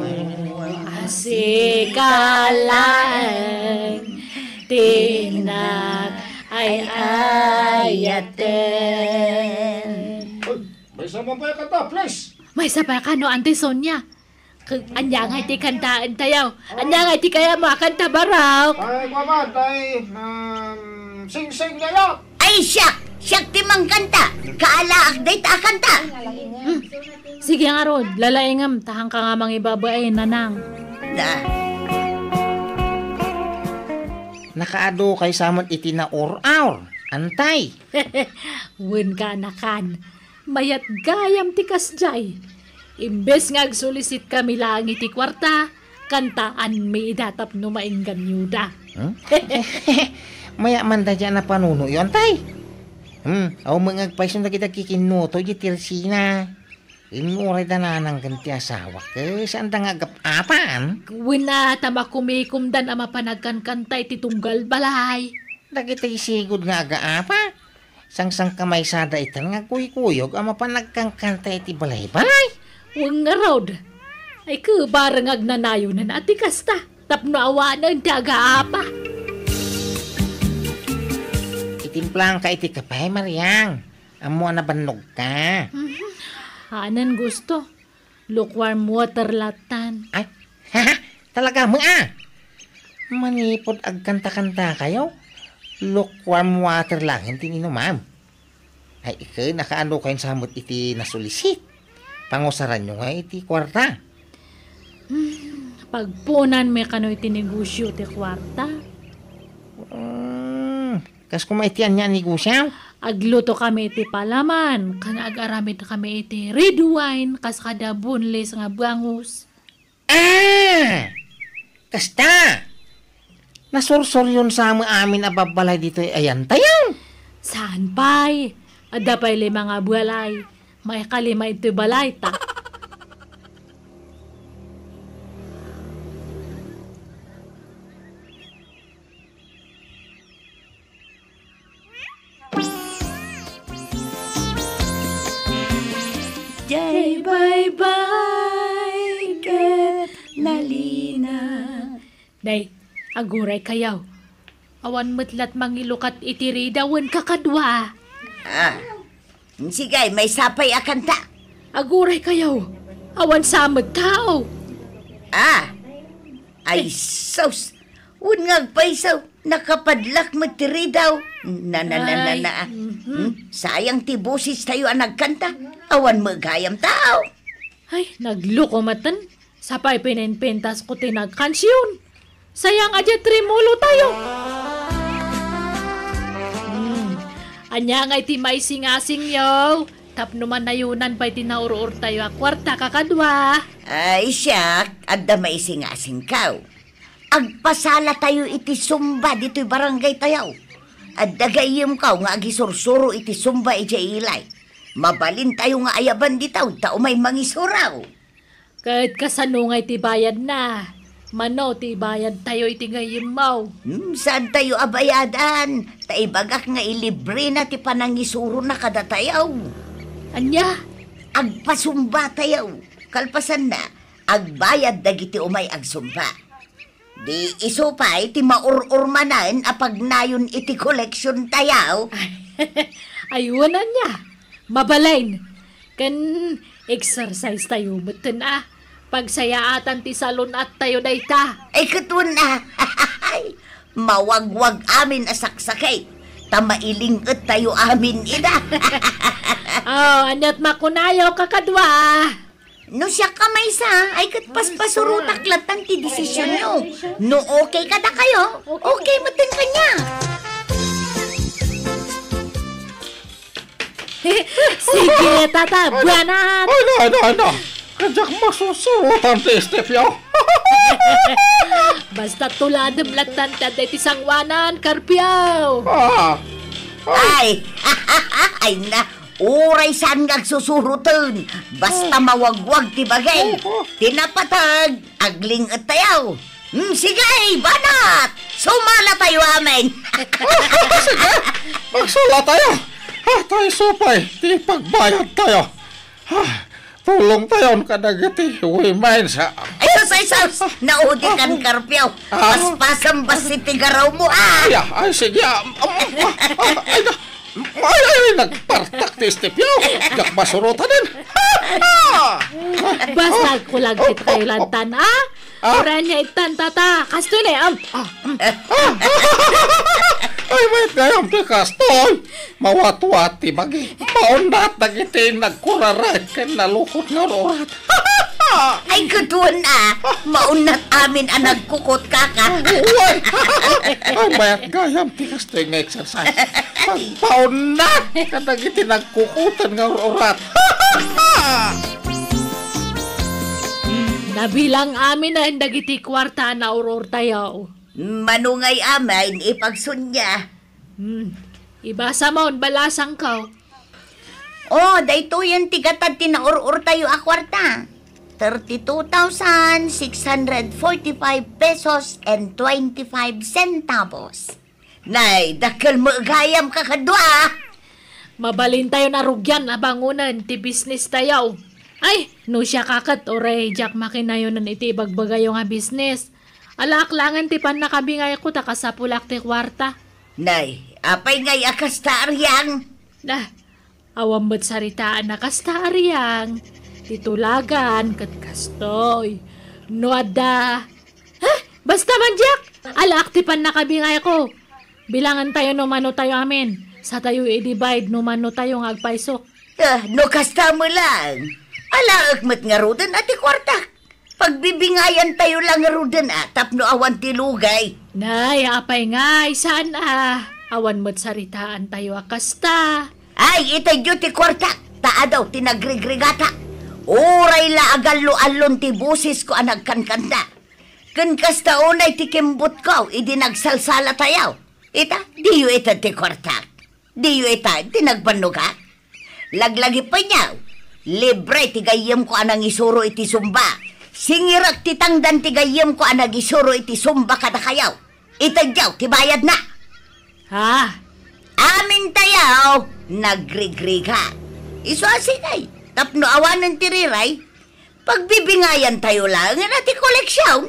a sika laeng ti innak ay-ayaten. Uy, maysa man pay a kanta, please. Maysa pay a kano, Auntie Sonia? K-, ania ngay ti kantaentayo? Ania ngay ti kayatmo a kanta, Barok? Ay, kuaman, tay, um, singsing niya. Ay, siak! Siak ti mangkanta! Kaalaak dayta a kanta! Hmm. Sige ngarud, lalaingem, ta haanka nga mangibabain, nanang. Da. Nakaadukay sa met iti naur-aur, antay. Wen, kaanakan, mayat gayam ti kasdiay. Imbes nga agsolisitkami laeng iti kuarta, kantaanmi ida tapno maingganyoda. Hmm? Mayat man daydiay a napanunoyo, antay. Hmm, awan met nga agpayso dagiti agkikinnuto idiay tersina. Immuray da nanang ken ti asawak, eh, saanda nga agap-apan? Wen a, ta makumikomdan a mapan agkankanta iti tunggal balay. Dagiti sigud nga agaapa, sangsangkamaysada itan nga agkuykuyog a mapan agkankanta iti balay-balay. Wen ngarud, ay, kebareng agnanayonen a ti kasta, tapno awanen ti agaapa. Itimplangka iti kape, Mariang. Ammo a nabannogka. Mhm. Hanen gusto. Lukewarm water latan. Ay, talaga met a. Manipud agkanta-kantakayo, lukewarm water laeng ti inumam. Ay, iken, nakaano kayon sa met iti nasulisit? Pangusaranyo nga iti kuarta. Hmm, pagpunan met kano iti negosyo ti kuarta. Hmm, kas kuma iti ania a negosyo? Agluto kami iti palaman, ken agaramid kami iti red wine, kas kada boneless nga bangus. Ah! Kasta! Nasursuryon sa amin a babbalay ditoy ayantayon. Saan pay? Adda pay lima nga balay. Maikalima itoy balayta. Jay baybay ket nalina. Day, aguray kayo. Awan met lat mangilukat iti ridawen kakadua. Ah, sige, maysa pay a kanta. Aguray kayo. Awan sa met tao. Ah, ay sus. Wen nga agpayso, nakapadlak met ti ridaw. Na, na, na, na, Ay, na. Mhm. Hmm? Sayang ti boses tayo a nagkanta. Awan met gayam tao. Ay, nagluko maten. Sapay pininpintas ko ti nagkansion. Sayang a diay trimulo tayo. Hmm. Ania nga iti maisingasing yo? Tapno manayunan pay ti naur-or tayo a kuarta kakadua. Ay, siak, adda maisingasing kaw. Agpasala tayo iti Zumba ditoy barangay tayo. Adda gayyem kaw nga agisursuro iti Zumba idiay ilay. Mabalin tayo nga ayaban ditaw ta umay mangisuro. Ket kasano nga iti bayadna? Mano ti bayad tayo iti gayyemmo? Hmm, saan tayo a bayadan? Ta ibagak nga ilibre na ti panangisurona kadatayo. Ania? Agpasumba tayo. Kalpasanna, agbayad dagiti umay agsumba. Di isu pay ti maur-ur manen a pagnayon iti koleksion tayo. Ay, wen ania? Mabalin. Ken exercise tayo metten a. Pagsayaatan ti salun-at tayo dayta. Ay, ket wen a. Mawagwag amin a saksakit. Ta mailing-et tayo amin ida. Oh, aniat makunayo, kakadua? No siak a maysa, ay ket paspasurotak lattan ti desisionyo. No okay kadakayo, okay metten kaniak. Sige, tata, banat. Ay, na, na, na. Kadiak masusurotan ti stepyo. Basta tuladem lattan ti adda iti sangoanan, Karpio. Ah. Ay. Ay na. Uray saan nga agsusuroten, basta mawagwag ti bagay. Oho. Ti napateg, agling-et tayo. Hmm, sige, banat! Sumala tayo amin. Sige, magsala tayo. Ha, tayo supay, ti pagbayad tayo. Ha, tulong tayo kadagiti women sa Ay, sus, ay, sus! Naudikan, Karpio. Ah. Paspasam basi ti garaw mo, ah! Ay, ah, ay, sige, ah, um, ah, ah, ay, na. Ay, ay, ay, nagpartak ti stepyo. Diak masurotanen. Basta agkulagkit kayo lantan, ah? Ah? Uray ania ittan, tata. Kastoy na, am. Ah, am. Ay, mayat gayam ti kastoy. Mawatwat ti bagi. Maunat dagiti nagkurarat ken nalukot nga ur-urat. Ay, kuduan, ah. Maunat amin a nagkukot, kaka. Uy! Ay, mayat gayam ti kastoy nga exercise. Pagpaunat kadagiti nagkukutan nga ur-urat. Nabilang amin a dagiti kuarta a naur-or tayo. Mano ngay amin ipagsunia? Hmm. Ibasa mo, balasang ko. Oh, daytoyen ti gatad ti naur-or tayo a kuarta. Thirty-two thousand six hundred forty-five pesos and twenty-five centavos. Nay, dakkel met gayam, kakadua. Mabalin tayo narugian a bangonen ti business tayo. Ay, no siak a ket, uray diak makinayonen iti ibagbagayo nga business. Alaak laengen ti pannakabingayko ta kasapulak ti kuarta. Nay, apay ngay a kasta, Ariang? Na, awan met saritaan a kasta, Ariang. Ti tulagan ket kastoy. No adda, ha? Basta man, Jack, alaak ti pannakabingayko. Bilangantayo no mano tayo amin. Satayo i-divide no mano tayo nga agpaysok. Ah, no kasta met laeng, alaek met ngaruden a ti kuartak. Pagbibingayantayo la ngaruden a tapno awan ti lugay. Nay, apay ngay, saan a? Awan met saritaantayo a kasta. Ay, itedyo ti kuartak, ta adu ti nagrigrigatak. Uray la agallo-allon ti bosesko a nagkankanta. Ken kasta unay ti kimbutko idi nagsalsalatayo. Ita, diyo ited ti kuartak. Diyo ita ti nagbannogak? Laglagip pay niaw, libre ti gayyemko a nangisuro iti Zumba. Singirek ti tangdan ti gayyemko a nagisuro iti Zumba kadakayo. Itedyo ti bayadna. Ha? Amintayo, nagrigrigat. Isu a sige, tapno awanen ti riray, pagbibingayantayo laengen a ti koleksion.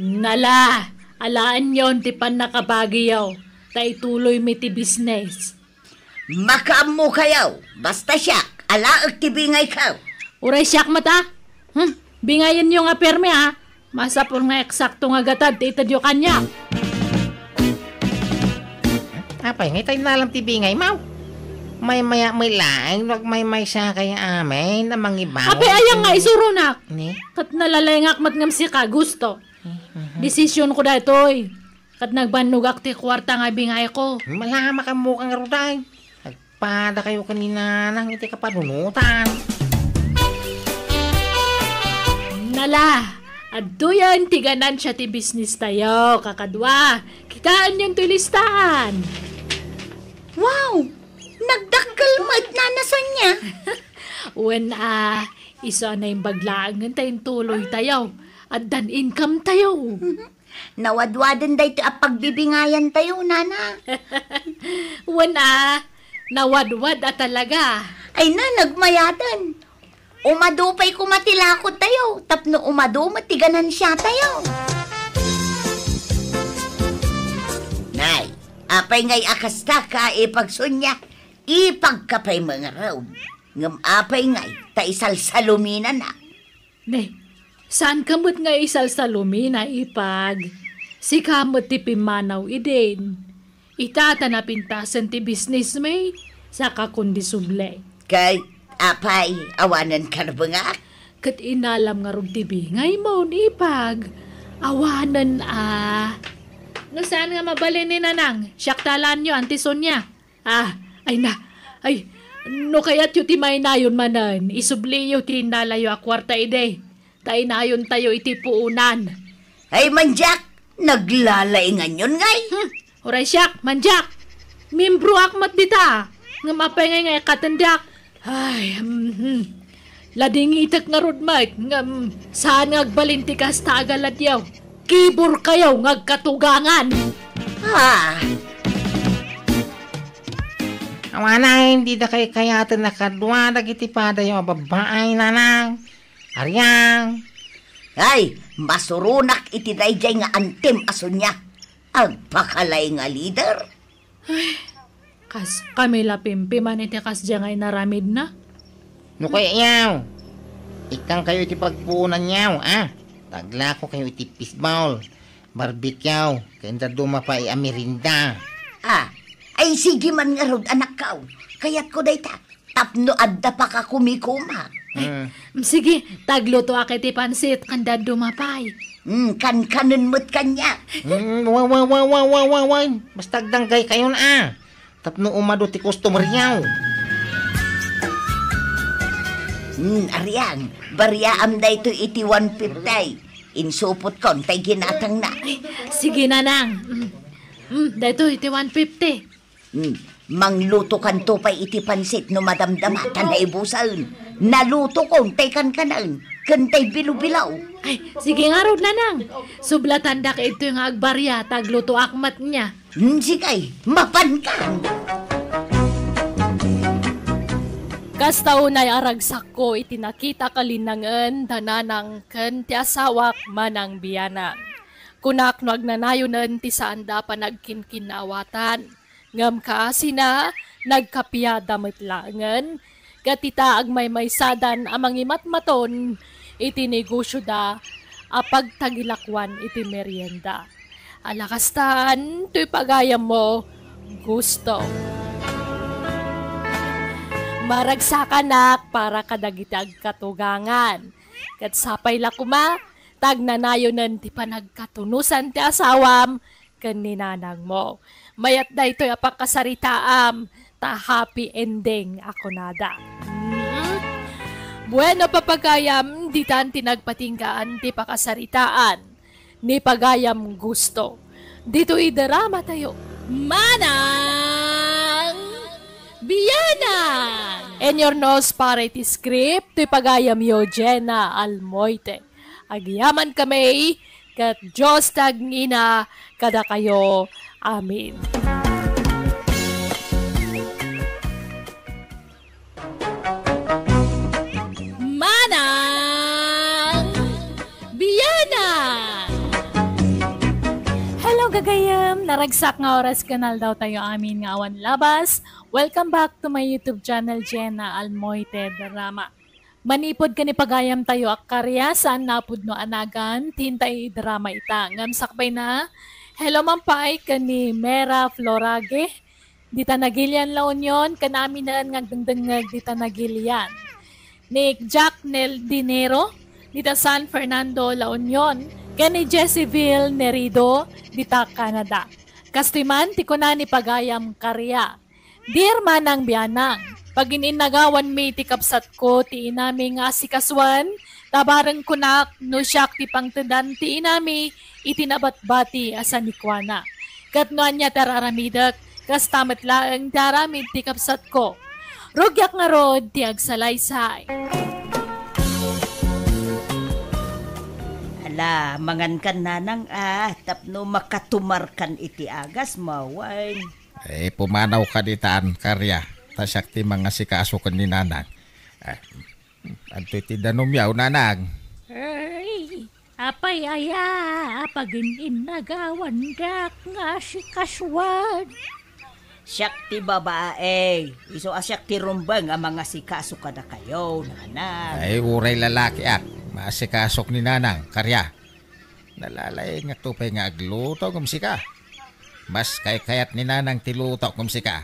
Nala, alaenyon ti pannakabagiyo, ta ituloymi ti bisnes. Makaammokayo, basta siak, alaek ti bingayko. Uray siak met a? Hmm, bingayenyo nga permi a. Masapul nga eksakto nga gatad ti itedyo kaniak. Apay, nga itay na lang ti bingay, maw? Maymaya met laeng, no agmaymaysa kay amin, a mangibaw. Apay, ayang nga isuronak. Ni? Ket nalalengak met ngem sika, gusto. Mhm. Desisionko daytoy. Ket nagbannogak ti kuarta nga bingayko. Malama ka mo kang ruday. Agpada kayo kanina nang iti kapanunutan. Nala, adtoyen ti ganansia ti bisnis tayo, kakadua. Kitaenyon toy listaan. Wow! Nagdakkel met, Nana Sonia. Wen a, isu a naimbag laengen ta intuloy tayo. Addan income tayo. Nawadwaden daytoy a pagbibingayan tayo, Nana. Wen a, nawadwad a talaga. Ay na, nagmayaten. Umadu pay koma ti lakod tayo, tapno umadu met ti ganansia tayo. Nay, apay ngay a kasta ka, ipagsunya? Ipagka pay mangarud. Ngem apay ngay ta isalsaluminanak? Ne, saanka met nga isalsalumina, ipag. Sika met ti pimmanaw idin. Ita ta napintasen ti bisnismi, saka kundi subli. Kay, apay, awanen karbengak? Ket inalam ngarud ti bingaymo, ipag. Awanen a. No saan nga mabalin ni Nanang, siak ta laenyo, Auntie Sonia. Ah, ay na. Ay, no kayatyo ti mainayon manen, isubliyo ti innalayo a kuarta idi. Ta inayontayo iti puonan. Ay, mandiak, naglalainganyon ngay? Hmm, uray siak, mandiak. Miembroak met dita. Ngem apay ngay nga ikkatendak? Ay, mhm. Ladingitek ngarud met, ngem saan nga agbalin ti kasta a galadyo. Kibor kayo nga agkatugangan. Ah. Awanay, dida kay kayaten a kadua dagiti padayo a babbaay, Nanang. Ariang. Ay, masuronak iti daydiay nga antim a Sonia. Agpakalay nga leader. Ay, kas kami la pimpiman iti kasdiay nga inaramidna. No kayatyo, ikkan kayo iti pagpuonanyo, a? Taglako kayo iti fishball, barbecue, ken dadduma pay a merienda. Ah, ay, sige man ngarud, anakko. Kayatko dayta. Tapno adda pakakumikuma. Mm. Mm, sige, taglutoak iti pansit, ken dadduma pay. Mm, kankanen met kaniak. Mm, wa, wa, wa. Basta agdanggay kayon, a. Tapno umadu ti customeryo. Mm, ariang, bariaam daytoy iti one fifty. Insupotkon tay ginatangna. Ay, sige, Nanang. Mm, mm, daytoy iti one fifty. Hmm, manglutokanto pay iti pansit no madamdama ta naibusen. Nalutokon tay kankanen, ken tay bilo-bilo. Ay, sige ngarud, Nanang. Sublatandak idtoy nga agbaria, ta aglutoak met nia. Hmm, sige, mapanka. Kasta unay a ragsakko iti nakitak a linnangen da Nanang ken ti asawak Manang Bianang. Kunak no agnanayonen ti saanda a panagkinkinnaawatan. Ngem kaasina, nagkapiada met laengen, ket ita agmaymaysadan a mangimatmaton iti negosioda a pagtagilakuan iti merienda. Ala kastan, toy pagayammo, gusto. Maragsakanak para kadagiti agkatugangan. Ket sapay la koma, ta agnanayonen ti panagkatunosan ti asawam ken ni nanangmo. Mayat daytoy a pakasaritaam, ta happy ending a kunada. Mm. Bueno, papagayam, ditan ti nagpatinggaan ti pakasaritaan ni pagayam gusto. Ditoy drama tayo. Manang Bianang! And your nose para iti script, ti pagayam yo, Jenna Almoite. Agyaman kami, ket Dios ti agngina kadakayo. Amen. Manang Bianang! Hello, gagayem! Naragsak nga oras ken aldaw tayo amin nga awan labas. Welcome back to my YouTube channel, Jenna Almoite Drama. Manipud ken ni pagayam tayo a karya, saan napudno a nagan ti intay drama ita. Ngem sakbay na, hello man pay ken ni Mera Florage, dita Nagilian, La Union, ken aminen nga agdengdengngeg dita Nagilian. Ni Jack Nel Dinero, dita San Fernando, La Union, ken ni Jesseville Nerido, dita Canada. Kastoy man ti kuna ni pagayam karya. Dear Manang Bianang, pagin-innagawanmi ti kabsatko ti inami nga asikasuan, ta bareng kunak no siak ti pangtedan ti inami iti nabatbati a sanikuana. Ket no ania ti ar-aramidek, kasta met laeng ti aramid ti kabsatko. Rugiak ngarud ti agsalaysay. Ala, mangankan nanang a, tapno makatumarkan iti agasmo wen. Eh, pumanawka ditan, karya, ta siak ti mangasikaso ken ni nanang. Ah, adtoy ti danumyo, nanang. Ay, apay aya a pagin-innagawandak nga asikasuan? Siak ti babae, isu a siak ti rumbeng a mangasikaso kadakayo, nanang. Ay, uray lalakiak, maasikasok ni nanang, karya. Nalalaingakto pay nga agluto ngem sika. Mas kaykayat ni nanang ti luto ngem sika.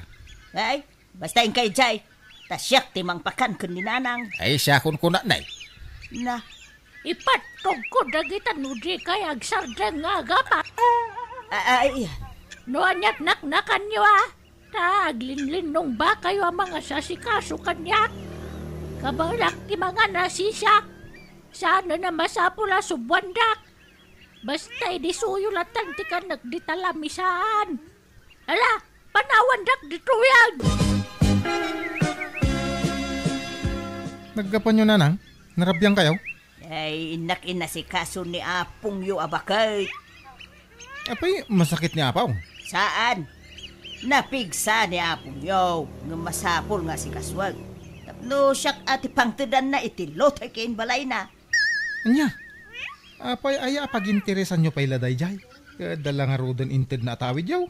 Ay, basta inkay jay, ta siak ti mangpakan ken ni nanang. Ay, siakon kunanay. Na. Ipattogko dagita no dikay agsardeng nga agama. A-, ay. No aniat naknakanyo a, ta aglinlinnongbakayo a mangasasikaso kaniak. Kabaelak ti mangan a sisak. Saan a masapul a subuandak. Basta idi suyo latan ti kanek dita lamisaan. Ala, panawandak ditoyen! Naggapuanyo, nanang? Narabiangkayo? Ay, innak inasikaso ni apongyo a baket. Apay, masakit ni apaw? Saan. Napigsa ni apongyo, ngem masapul nga asikasuek. Tapno siak a ti pangtedanna iti lotay ken balayna. Ania? Apay aya a paginteresanyo pay la daydiay? Adda la ngaruden inted nga atawidyo.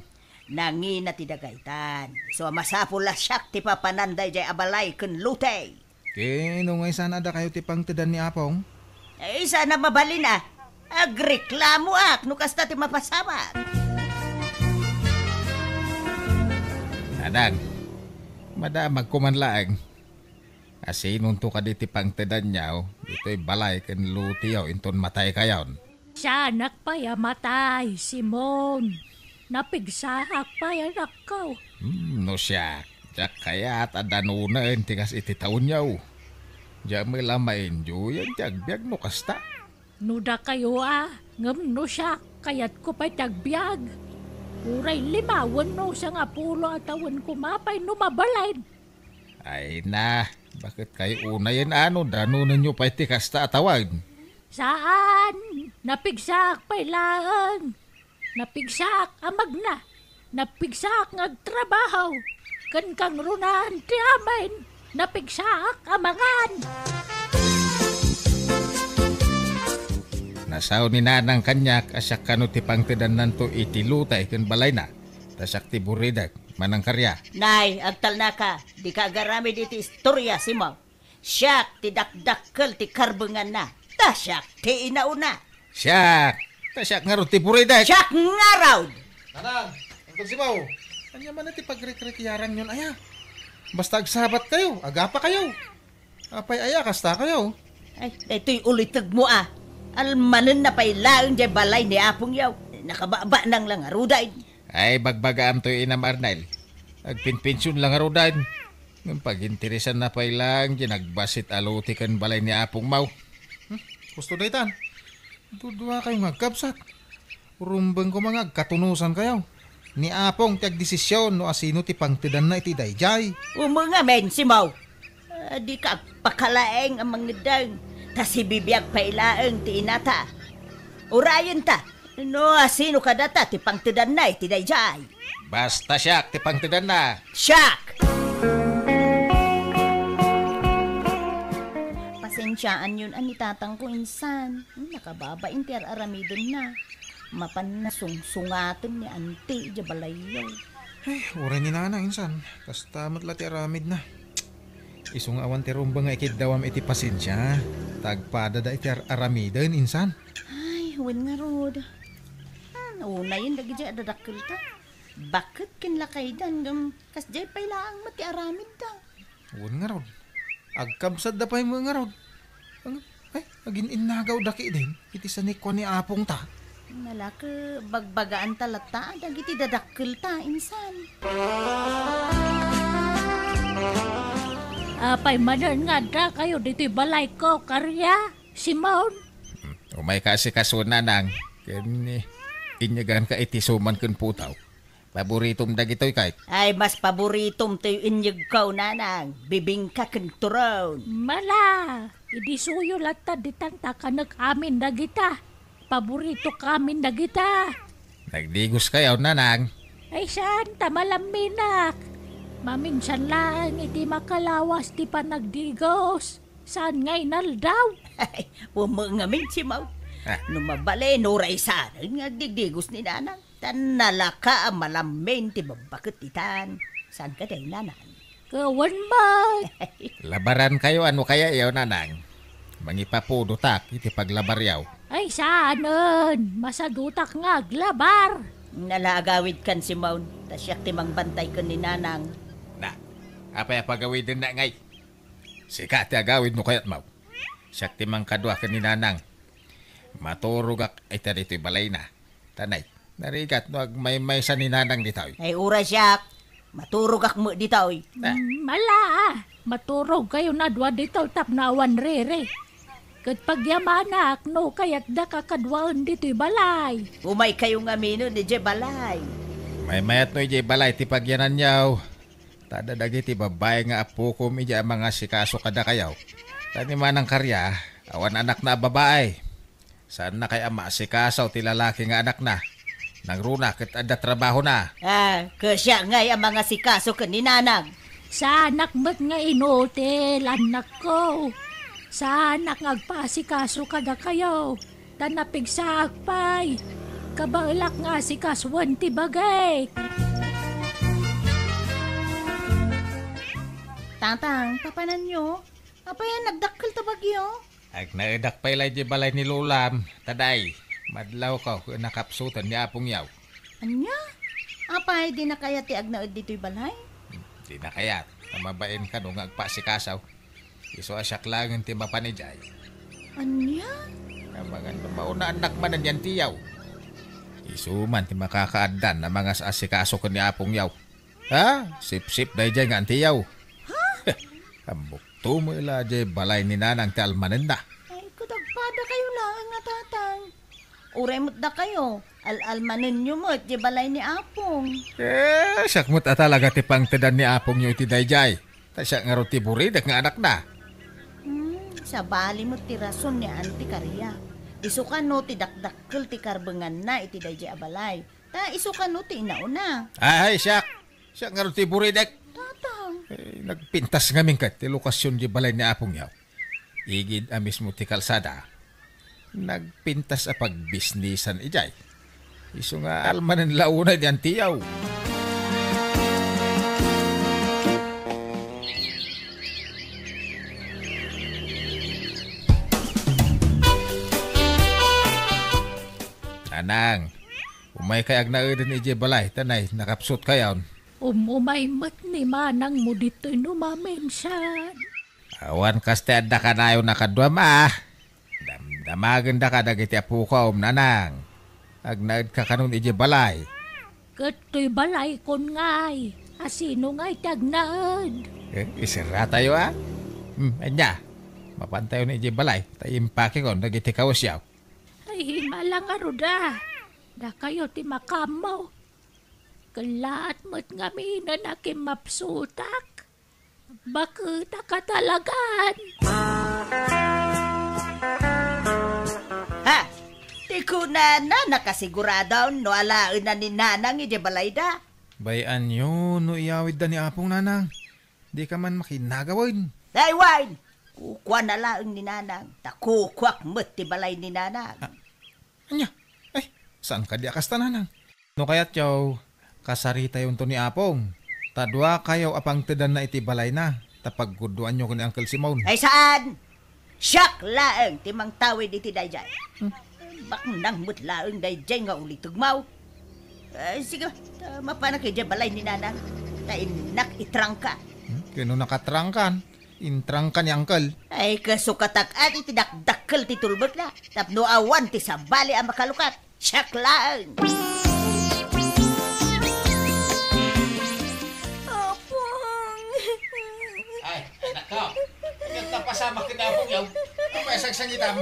Nangina ti dagaytan. Isu a masapul a siak ti papanan daydiay a balay ken lotay. Ken no nga isana a dakayo ti pangtedan ni Apong? Eh, isana mabalin a. Agreklamoak no kasta ti mapasamak. Adang, madamagko man laeng. Asinonto kadi ti pangtedanyo ditoy balay ken lotiyo inton mataykayon? Saanak pay a matay, Simon. Napigsaak pay, anakko. Hmm, no siak, diak kayat a danonen ti kas iti tawenyo. Diak met la maindiyo ti agbiag no kasta. No dakayo a, ngem no siak, kayatko pay ti agbiag. Uray lima wenno sangapulo a tawen koma pay no mabalin. Ay na, baket kay unayen a no danonenyo pay ti kasta a tawen? Saan, napigsaak pay laeng. Napigsaak a magna, napigsaak nga agtrabaho, ken kangrunaan ti amin, napigsaak a mangan. Nasao ni Nanang kaniak a siak kano ti pangtedannanto iti lotay ken balayna, ta siak ti buridek. Manang karya. Nay, agtalnaka, dika agaramid iti istoria, Simon. Siak ti dakdakkel ti karbenganna, ta siak ti inauna. Siak! Ta siak ngarud ti buridek! Siak ngarud! Nanang, Uncle Simao, ania man ti pagrikrikyaranyon aya? Basta agsabat kayo, agapa kayo. Apay aya kasta kayo? Ay, daytoy ulitegmo a. Almanenna pay laeng diay balay ni Apong Yaw. Nakababanang la ngaruden. Ay, bagbagaam toy inam Arnel. Agpinpension la ngaruden. Ngem paginteresanna pay laeng diay nagbassit a lote ken balay ni Apong Maw. Hmm? Kusto daytan. Dudua kayo nga agkabsat. Rumbeng koma nga agkatunosan kayo. Ni Apong ti agdesisyon no asino ti pangtedanna iti daydiay. Umengamin, Simao. Ah, dika agpakalaeng a mangngedeng. Ta sibibiag pay laeng ti inata. Urayenta. No asino kadata ti pangtedanna iti daydiay. Basta siak ti pangtedanna. Siak! Pasensiaanyon a ni tatangko insan. Hmm, nakababain ti ar-aramidenna. Mapanna sungsungaten ni anti idiay balayyo. Ay, uray ni nanang insan. Kasta met la ti aramidna. Isu nga awan ti rumbeng nga ikiddawam iti pasensia. Ta agpadada iti ar-aramiden insan. Ay, wen ngarud. Hmm, unayen dagidiay a dadakkelta. Baket ken lakaydan ngem kasdiay pay laeng met ti aramidda. Wen ngarud. Agkabsatda pay met ngarud. Ang, ay, agin-innagawda ketdin iti sanikua ni apongta. Nalaka, bagbagaanta latta dagiti dadakkelta insan. Apay manen nga addakayo ditoy balayko, Karia? Simon? Hmm, umayka asikaso, nanang, ken, eh, inyeganka iti suman ken putaw. Paboritom dagitoy, kay? Ay, mas paboritom toy inyegko, nanang. Bibingka ken turon. Mala, idisuyo latta ditan ta kanek amin dagita. Paboritok amin dagita. Nagdigos kayo, nanang? Ay, saan ta malamminak. Maminsan laeng iti makalawas ti panagdigos. Saan nga inaldaw? Ay, umengamin, Simon. Ah. No mabalin, uray saan nga agdigdigos ni nanang. Ta nalaka a malammin ti babbaket ditan. Saan kadi, nanang? Kawan man. Labaran kayo, ano kaya iyo, nanang? Mangipapudotak iti paglabar yaw. Ay, saanen. Masadutak nga aglabar. Nala agawid kan, Simon. Ta siak ti mangbantay ken ni nanang. Na, apay a pagawiden na ngay? Sika ti agawid no kayat, maw. Siak ti mangkadua ken ni nanang. Maturogak ita ditoy balayna. Tanay, narigat no agmaymaysa ni nanang ditoy. Ay, uray siak. Maturogak met ditoy. Ah. Mm, mala, maturog kayo na dua ditoy tapno awan riri. Ket pagyamanak no kayatda kakaduaen ditoy balay. Umay kayo nga aminen idiay balay. Maymayat no idiay balay ti pagyananyaw. Ta adda dagiti babbai nga appokom idiay a mangasikaso kadakayo. Ta ni Manang Karya, awan anakna a babai. Saanna kay a maasikaso ti lalaki nga anakna. Nangruna ket adda trabahona. Ah, ket siak ngay a mangasikaso ken ni nanang. Saanak met nga inutil, annakko. Saanak nga agpaasikaso kadakayo. Ta napigsaak pay. Kabaelak nga asikasuen ti bagik. Tatang, papananyo? Apay a nagdakkel ta bagyo? Agnaedak pay la idiay balay ni Lolam, ta day, madlawko ken nakapsutan ni Apong Yaw. Ania? Apay, dina kayat ti agnaed ditoy balay? Dina kayat, ta mabain kano nga agpaasikaso. Isu a siak laengen ti mapan idiay. Ania? Amangan no mauna annak manen ni antiyaw. Isu man ti makakaaddan a mangas-asikaso ken ni Apong Yaw. Ha? Sipsip daydiay nga antiyaw. Ha? Ammok to mo ila diay balay ni nanang ti almanenna. Ay, kadagpada kayo laeng nga tatang. Uray met dakayo, al-almanenyo met diay balay ni Apong. Eh, siak met a talaga ti pangtedan ni Apongyo iti daydiay. Ta siak ngarud ti buridek nga anakna. Hmm, sabali met ti rason ni Auntie Karia. Isu kano ti dakdakkel ti karbenganna iti daydiay a balay. Ta isu kano ti inauna. Ay, siak! Siak ngarud ti buridek. Tatang. Eh, nagpintas ngamin ket ti lokasyon di balay ni Apong Yaw. Igid a mismo ti kalsada. Nagpintas a pagbisnisan idiay. Isu nga almanen la unay ni antiyaw. Nang, umaykay agnaeden idiay balay, ta nay, nakapsutkayon. Um-, umay met ni manangmo ditoy no maminsan. Awan kasta adda kanayon a kaduam a. Damdamagendaka dagiti apokom, Nanang. Agnaedka kanon idiay balay. Ket toy balaykon ngay, a sino ngay ti agnaed? Eh, iserratayo a? Hmm, ania? Mapantayon idiay balay, ta impakekon dagiti kawesyo. Ay, himala ngarud a. Dakayo ti makaammo. Kellaat met ngaminen a kimmapsutak. Baketaka talagan. Ha? Ti kunana, nakasiguradon no alaenna ni Nanang idiay balayda. Bay-anyo no iyawidda ni Apong, Nanang. Dika man makinagawen. Ay, wen! Kukuana laeng ni Nanang, ta kukuak met ti balay ni Nanang. Ah, ania? Ay, saan kadi a kasta, Nanang? No kayatyo, kasaritayon to ni Apong. Ta duakayo a pangtedanna iti balayna, ta pagguduanyo ken ni Uncle Simon. Ay, saan? Siak laeng ti mangtawid iti daydiay. Hmm. Baknang met laeng daydiay nga ulitegmo. Ay, sige, ta mapanak idiay balay ni Nanang. Ta innak itrangka. Hmm? Kano nakatrangkan? Intrangka ni Uncle. Ay, kasukatak adi ti dakdakkel ti tulbekna. Tapno awan ti sabali a makalukat. Siak laeng. Apong. Ay, anak ko. Ngem napasamak ken Apong yaw. Apay a sagsangitam?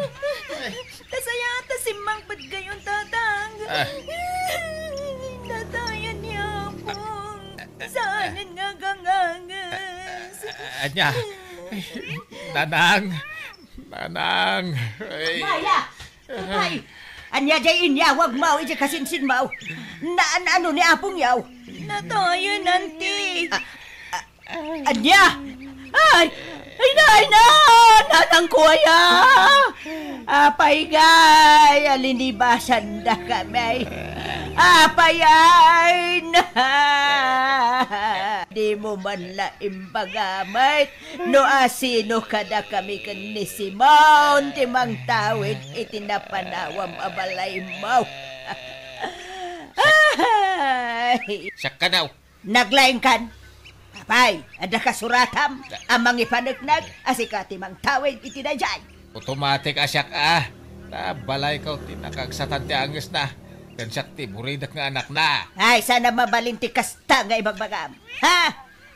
Ay. Kasayat a simmangpet kayon, Tatang. Ah. Datayan ni Apong. Saanen nga agangages. Ah, ania? Nanang. Nanang. Ay. Maya! Ay! Ania jay inyawagmo idiay kasinsinmo? Na, na, ano ni Apong yaw? Natayen, Auntie. Ah, ah, ania? Ay! Ay, nay, na! Nanangko aya! Apay ngay, a linibasandakami. Apay ay na! Dimo man la imbaga met no asino kadakami ken ni Simon ti mangtawid iti napanawam a balaymo. Ay! Siak kano? Naglaingkan. Apay, adda kasuratam a mangipaneknek a sika ti mangtawid iti daydiay? Automatic a siak a. Ta balayko ti nakaagsatan ti angesna. Ken siak ti buridek nga anakna. Ay, saan a mabalin ti kasta nga ibagbagam. Ha?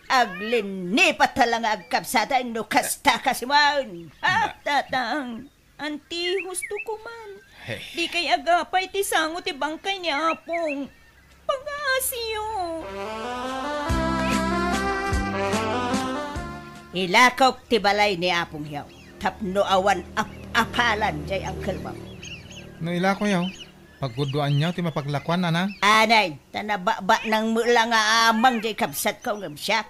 Aglinnipat ta la nga agkabsatan no kasta ka, Simon. Ha, Tatang? Auntie, husto ko man. Hey. Dikay agapay ti sango ti bangkay ni Apong. Pagaasiyo. Ilakok ti balay ni Apong yaw tapno awan ap-apalan jay uncle mo. No ilako yaw, pagguduanyo ti mapaglakuan, Nanang? Anay, ta nabakbaknang met la nga amang jay kabsatko ngem siak.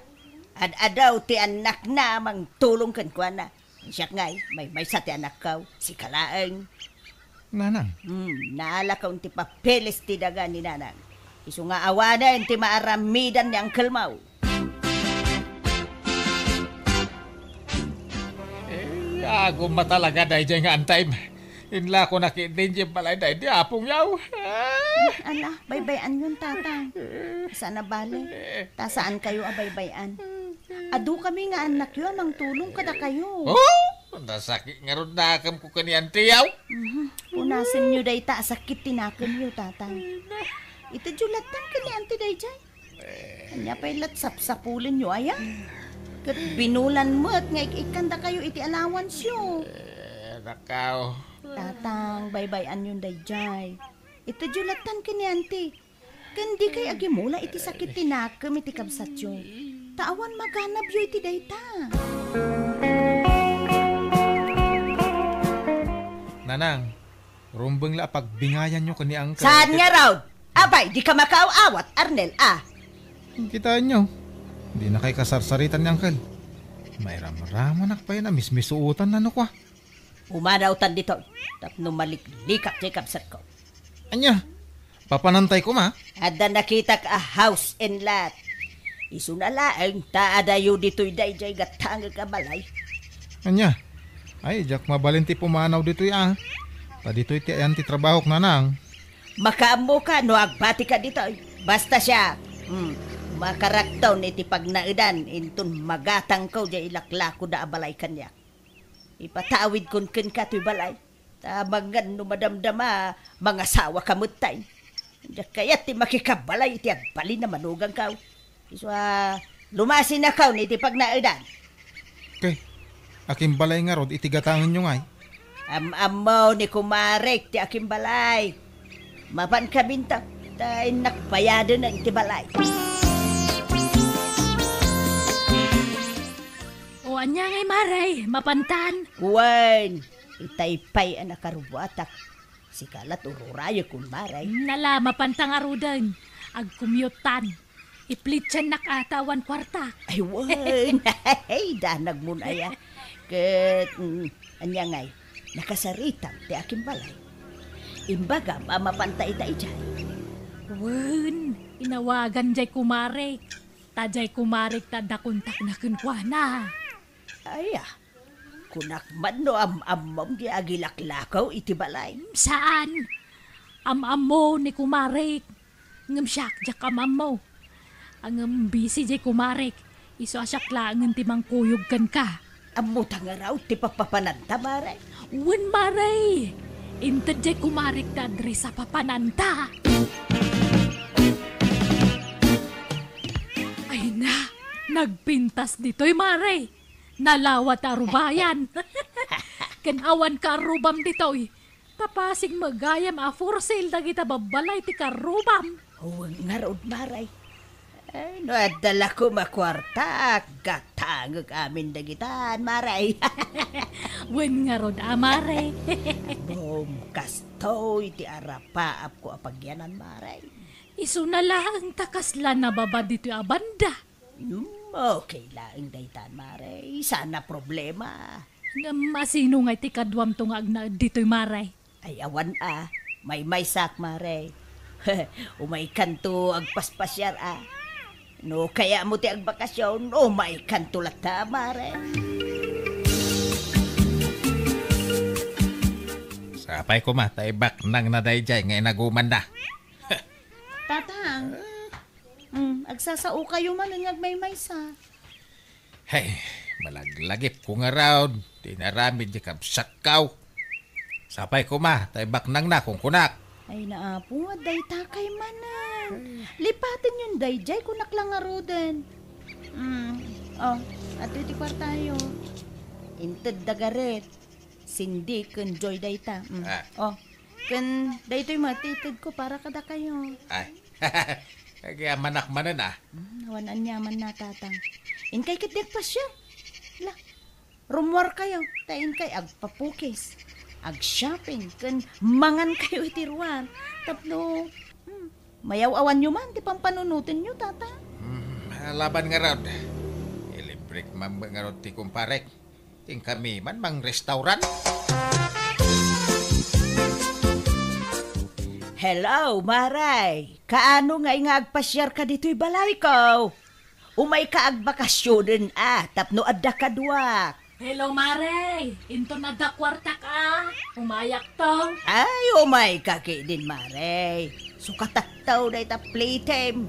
Ad-adaw ti annakna a mangtulong kenkuana. Siak ngay, maymaysa ti anakko, sika laeng. Nanang. Hmm, naalakon ti papeles ti daga ni Nanang. Isu nga awanen ti maaramidan ni uncle mo. Eh, agum a talaga daydiay nga antayem. Inlakonak iti balay daydi Apong yaw. Ah! Ala, baybay-anyon, Tatang. Saan a bale. Ta saankayo a baybay-an. Adu kami nga annakyo a mangtulong kadakayo. Oh, nasakit ngarud nakemko ken ni Auntie yaw. Mhm. Punasenyo dayta a sakit ti nakemyo, Tatang. Itedyo lattan ken ni Auntie daydiay. Ania pay lat sapsapulenyo aya? Ket binulan met nga ik-ikkandakayo iti allowanceyo. Eh, nakaw. Tatang, baybay-anyon daydiay. Itedyo lattan ken ni Auntie. Ken dikay agimula iti sakit ti nakem iti kabsatyo. Ta awan maganabyo iti dayta. Nanang, rumbeng la a pagbingayanyo ken ni Uncle. Saan ngarud? Apay, dika makaaw-awat, Arnel, a? Kitaenyo, dinakay kasarsaritan ni Uncle. Mairamramanak pay a mismisuotan nano kua. Pumanawtan ditoy, tapno maliklikak ti kabsatko. Ania? Papanantay koma? Adda nakitak a house and lot. Isuna laeng ta adayo ditoy daydiay gatangek a balay. Ania? Ay, diak mabalin ti pumanaw ditoy a. Ta ditoy ti ayan ti trabahok, Nanang. Makaammoka no agbatika ditoy. Basta siak, hmm, makarakton iti pagnaedan inton magatangko diay laklakoda a balay kaniak. Ipatawidkon kenka toy balay. Ta amangan no madamdama, mangasawaka metten. Diak kayat ti makikabalay iti agbalin a manugangko. Isu a, lumasinakon iti pagnaedan. Ket, akimbalay ngarud iti gatangenyo ngay? Am-ammo ni kumarek ti akimbalay. Mapankaminto, ta innak bayadenan ti balay. O, ania ngay, Mare? Mapantan? Wen, itay pay a nakarubuatak. Sika la ti ururayekon, Mare. Nala, mapanta ngaruden. Agcommute-an. Iplitsannak a ta awan kuartak. Ay, wen. Ay, danagmon aya. Ket, mm, ania ngay, nakasaritam ti akimbalay. Imbagam a mapanta ita idiay. Wen, inawagan diay kumarek. Ta diay kumarek ta adda kontakna kenkuana. Aya, kunak man no am-ammom ti agilaklakaw iti balay. Saan. Am-ammo ni kumarek. Ngem siak, diak am-ammo. Ngem busy diay kumarek. Isu a siak laengen ti mangkuyog kenka. Ammota ngarud ti papapananta, Mare? Wen, Mare. Inted diay kumarek ti address a papananta. Ay na, nagpintas ditoy, Mare. Nalawa ti arubayan. Ken awan kaarrubam ditoy. Ta pasig met gayam a for sale dagita babbalay ti kaarrubam. Wen ngarud, Mare. Ay, no adda la koma kuartak, gatangek amin dagitan, Mare. Wen ngarud a, Mare. Ngem kastoy ti arapaapko a pagyanan, Mare. Isuna laeng ta kasla nababa ditoy a banda. Hmm, okay laeng daytan, Mare. Saan a problema. Ngem asino ngay ti kaduamto nga agnaed ditoy, Mare? Ay, awan a. Maymaysak, Mare. Umaykanto agpaspasiar a. No kayatmo ti agbakasyon, umaykanto latta, Mare. Sapay koma ta ibaknangna daydiay nga inagumanna. Tatang, mm, agsasaokayo manen nga agmaymaysa. Hey, malaglagipko ngarud ti inaramid ti kabsatko. Sapay koma ta ibaknangna, kunkunak. Ay, naapo, dayta kay manen. Lipatenyon daydiay, kunak la ngaruden. Mm, oh, adtoy ti kuartayo. Inted da Gareth, Cindy, ken Joy dayta. Mm. Ah. Oh, ken daytoy met ti itedko para kadakayo. Ay. Agyamanak manen, ah. Hmm, awan aniamanna, Tatang. Inkay ket diak pasiar. La, rummuarkayo, ta inkay agpapukis, agshopping, ken mangankayo iti ruar. Tapno, hmm, mayaw-awanyo man ti pampanunotenyo, Tatang. Hmm, alaban ngarud. Ilibrek man ngarud ti kumparek. Inkami man mangrestaurant. Hello, Mare. Kaano ngay nga agpasiarka ditoy balayko? Umayka agbakasionen a tapno adda kaduak. Hello, Mare. Inton adda kuartak a, umayakto. Ay, umayka ketdin, Mare. Sukatakto dayta playtime.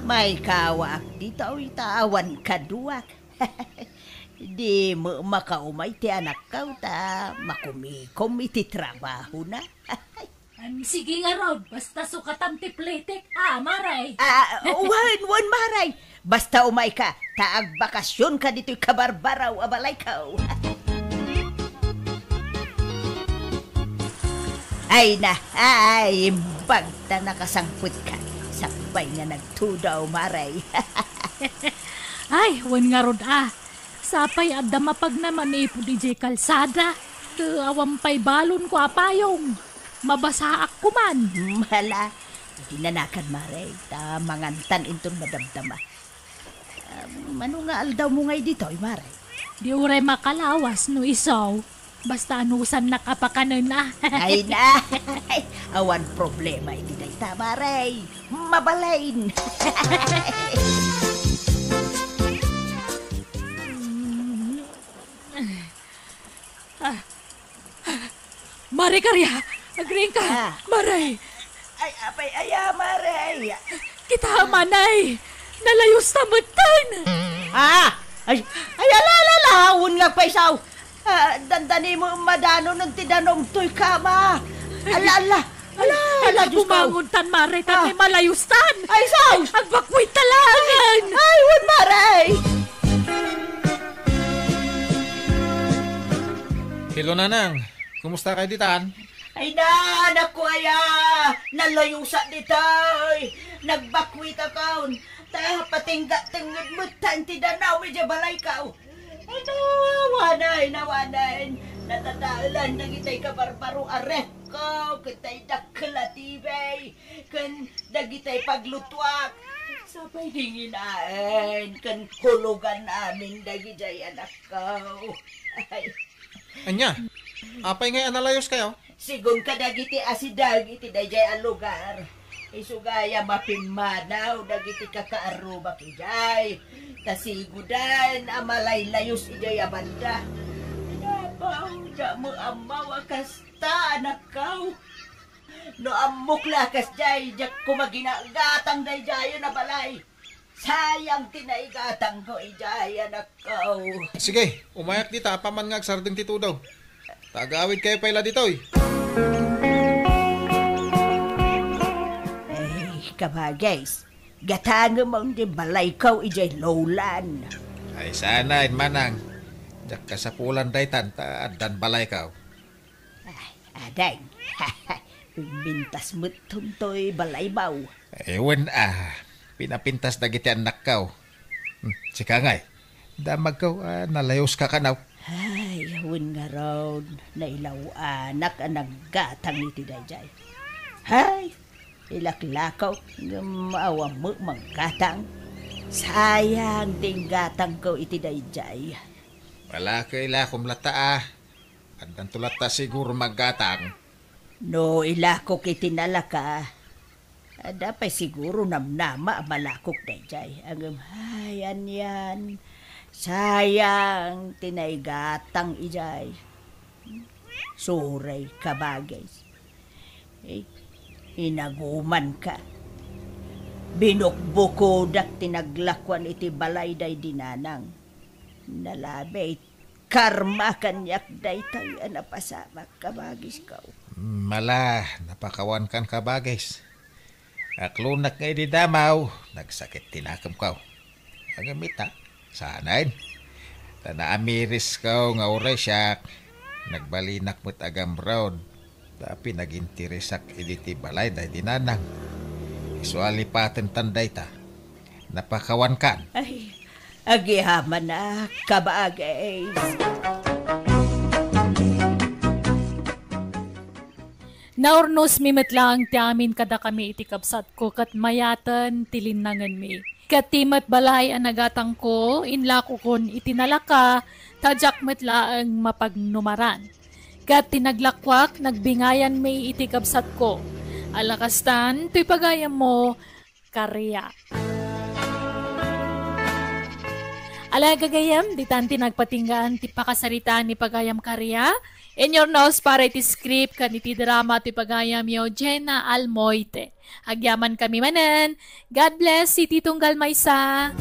Maykawaak ditoy ta awan kaduak. Di met makaumay ti anakko ta makumikom iti trabahona. Em, sige ngarud, basta sukatam ti playtake, a, Mare. Ah, wen, wen, Mare. Basta umayka, ta agbakasionka ditoy kabarbaraw a balayko. Ay na, ay, imbag ta nakasangpetka. Sakbay nga nagtudaw, Mare. Ay, wen ngarud a. Sapay adda mapagna manipud idiay kalsada. Ket awan pay balonko a payong. Mabasaak koman. Hmm, hala. Idi nanakan, Mare, ta mangantan inton madamdama. Ah, mano nga aldawmo ngay ditoy, Mare? Di uray makalawas no isu. Basta anusannak a pakanen a. Ay na. Awan problema iti dayta, Mare. Mabalin. Ah. Mare Karia, agriingka. Ah. Mare. Ay, apay, aya, Mare. Kita, Manay. Nalayos ta metten. Ah! Ay, ay, ala, ala, ala, awan nga agpaisaw. Ah, dandani mo madano no ti danum toy kama. Ala, ala. Ala, ala, Diyos ko. Bumangon tan, Mare, tan Ah. Malayos tan. Ay, sus! Agbakwit ta laengen. Ay, wen, Mare. Hello, Nanang. Kumusta kayo ditan? Ay na, anak ko, aya. Nalayosak ditoy. Nagbakwit akon. Ta, patingga tenged met tan ti danum idiay balayko. Ay, nawanen, nawanen. Natataelan dagitay kabarbaro a refko, ken tay dakkel a T V, ken dagitay paglutuak. Sapay di nginaen, ken hulugan amin dagijay anakko. Ay. Ania? Apay ngay a nalayos kayo? Sigun kadagiti asideg iti dayjay a lugar. Isu gayam a pimmanaw dagiti kakaarrubak idiay. Ta siguden a malaylayos idiay a banda. Pinapaw, diak met ammo a kasta, anakko. No ammok la kasdiay, diak koma ginagatang daydiayen a balay. Sayang ti naigatangko idiay, anakko. Sige, umayak dita, apaman nga agsardeng ti tudo. Ta agawid kayo pay la ditoy. Ay, kabagis, gatangem on ti balayko idiay Lowland. Ay, sanayen, Manang. Diak kasapulan daytan, ta addan balayko. Ay, ading. Pimpintas met toy balaymo. Eh, wen a, pinapintas dagiti annakko. Hmm, sika ngay, damagko a nalayoska kano. Ay, wen ngarud, nailaw-anak a naggatang iti daydiay. Ay, ilaklako, ngem awan met manggatang. Sayang ti inggatangko iti daydiay. Wala ka ilakom latta a. Addanto latta siguro manggatang. No ilakok iti nalaka, adda pay siguro namnama a malakok daydiay. Ngem, ay, anian, sayang ti naigatang idiay. Sorry, kabagis. Eh, inagumanka. Binukbukodak ti naglakuan iti balay daydi nanang. Nalabi karma kaniak daytoy a napasamak, kabagisko. Mala, napakawankan, kabagis. Aklonak nga idi damaw, nagsakit ti nakemko. Ngem ita, sanayen. Ta naamirisko nga uray siak, nagbalinak met a gamrod. Ta pinaginteresak idi ti balay daydi nanang. Isu a lipaten tan dayta. Napakawankan. Ay, agyamanak, kabagis. Naurnosmi met laeng ti amin kadakami iti kabsatko ket mayaten ti linnangenmi. Ket ti met balay a nagatangko, inlakokon iti nalaka, ta diak met laeng mapagnumaran. Ket ti naglakuak, nagbingayanmi iti kabsatko. Ala kastan, toy pagayammo, Karia. Ala gagayam, ditan ti nagpatinggaan ti pakasaritaan ni pagayam Karia. Inyurnos para iti script ken iti drama ti pagayamyo, Jenna Almoite. Agyamankami manen. God bless iti tunggal maysa.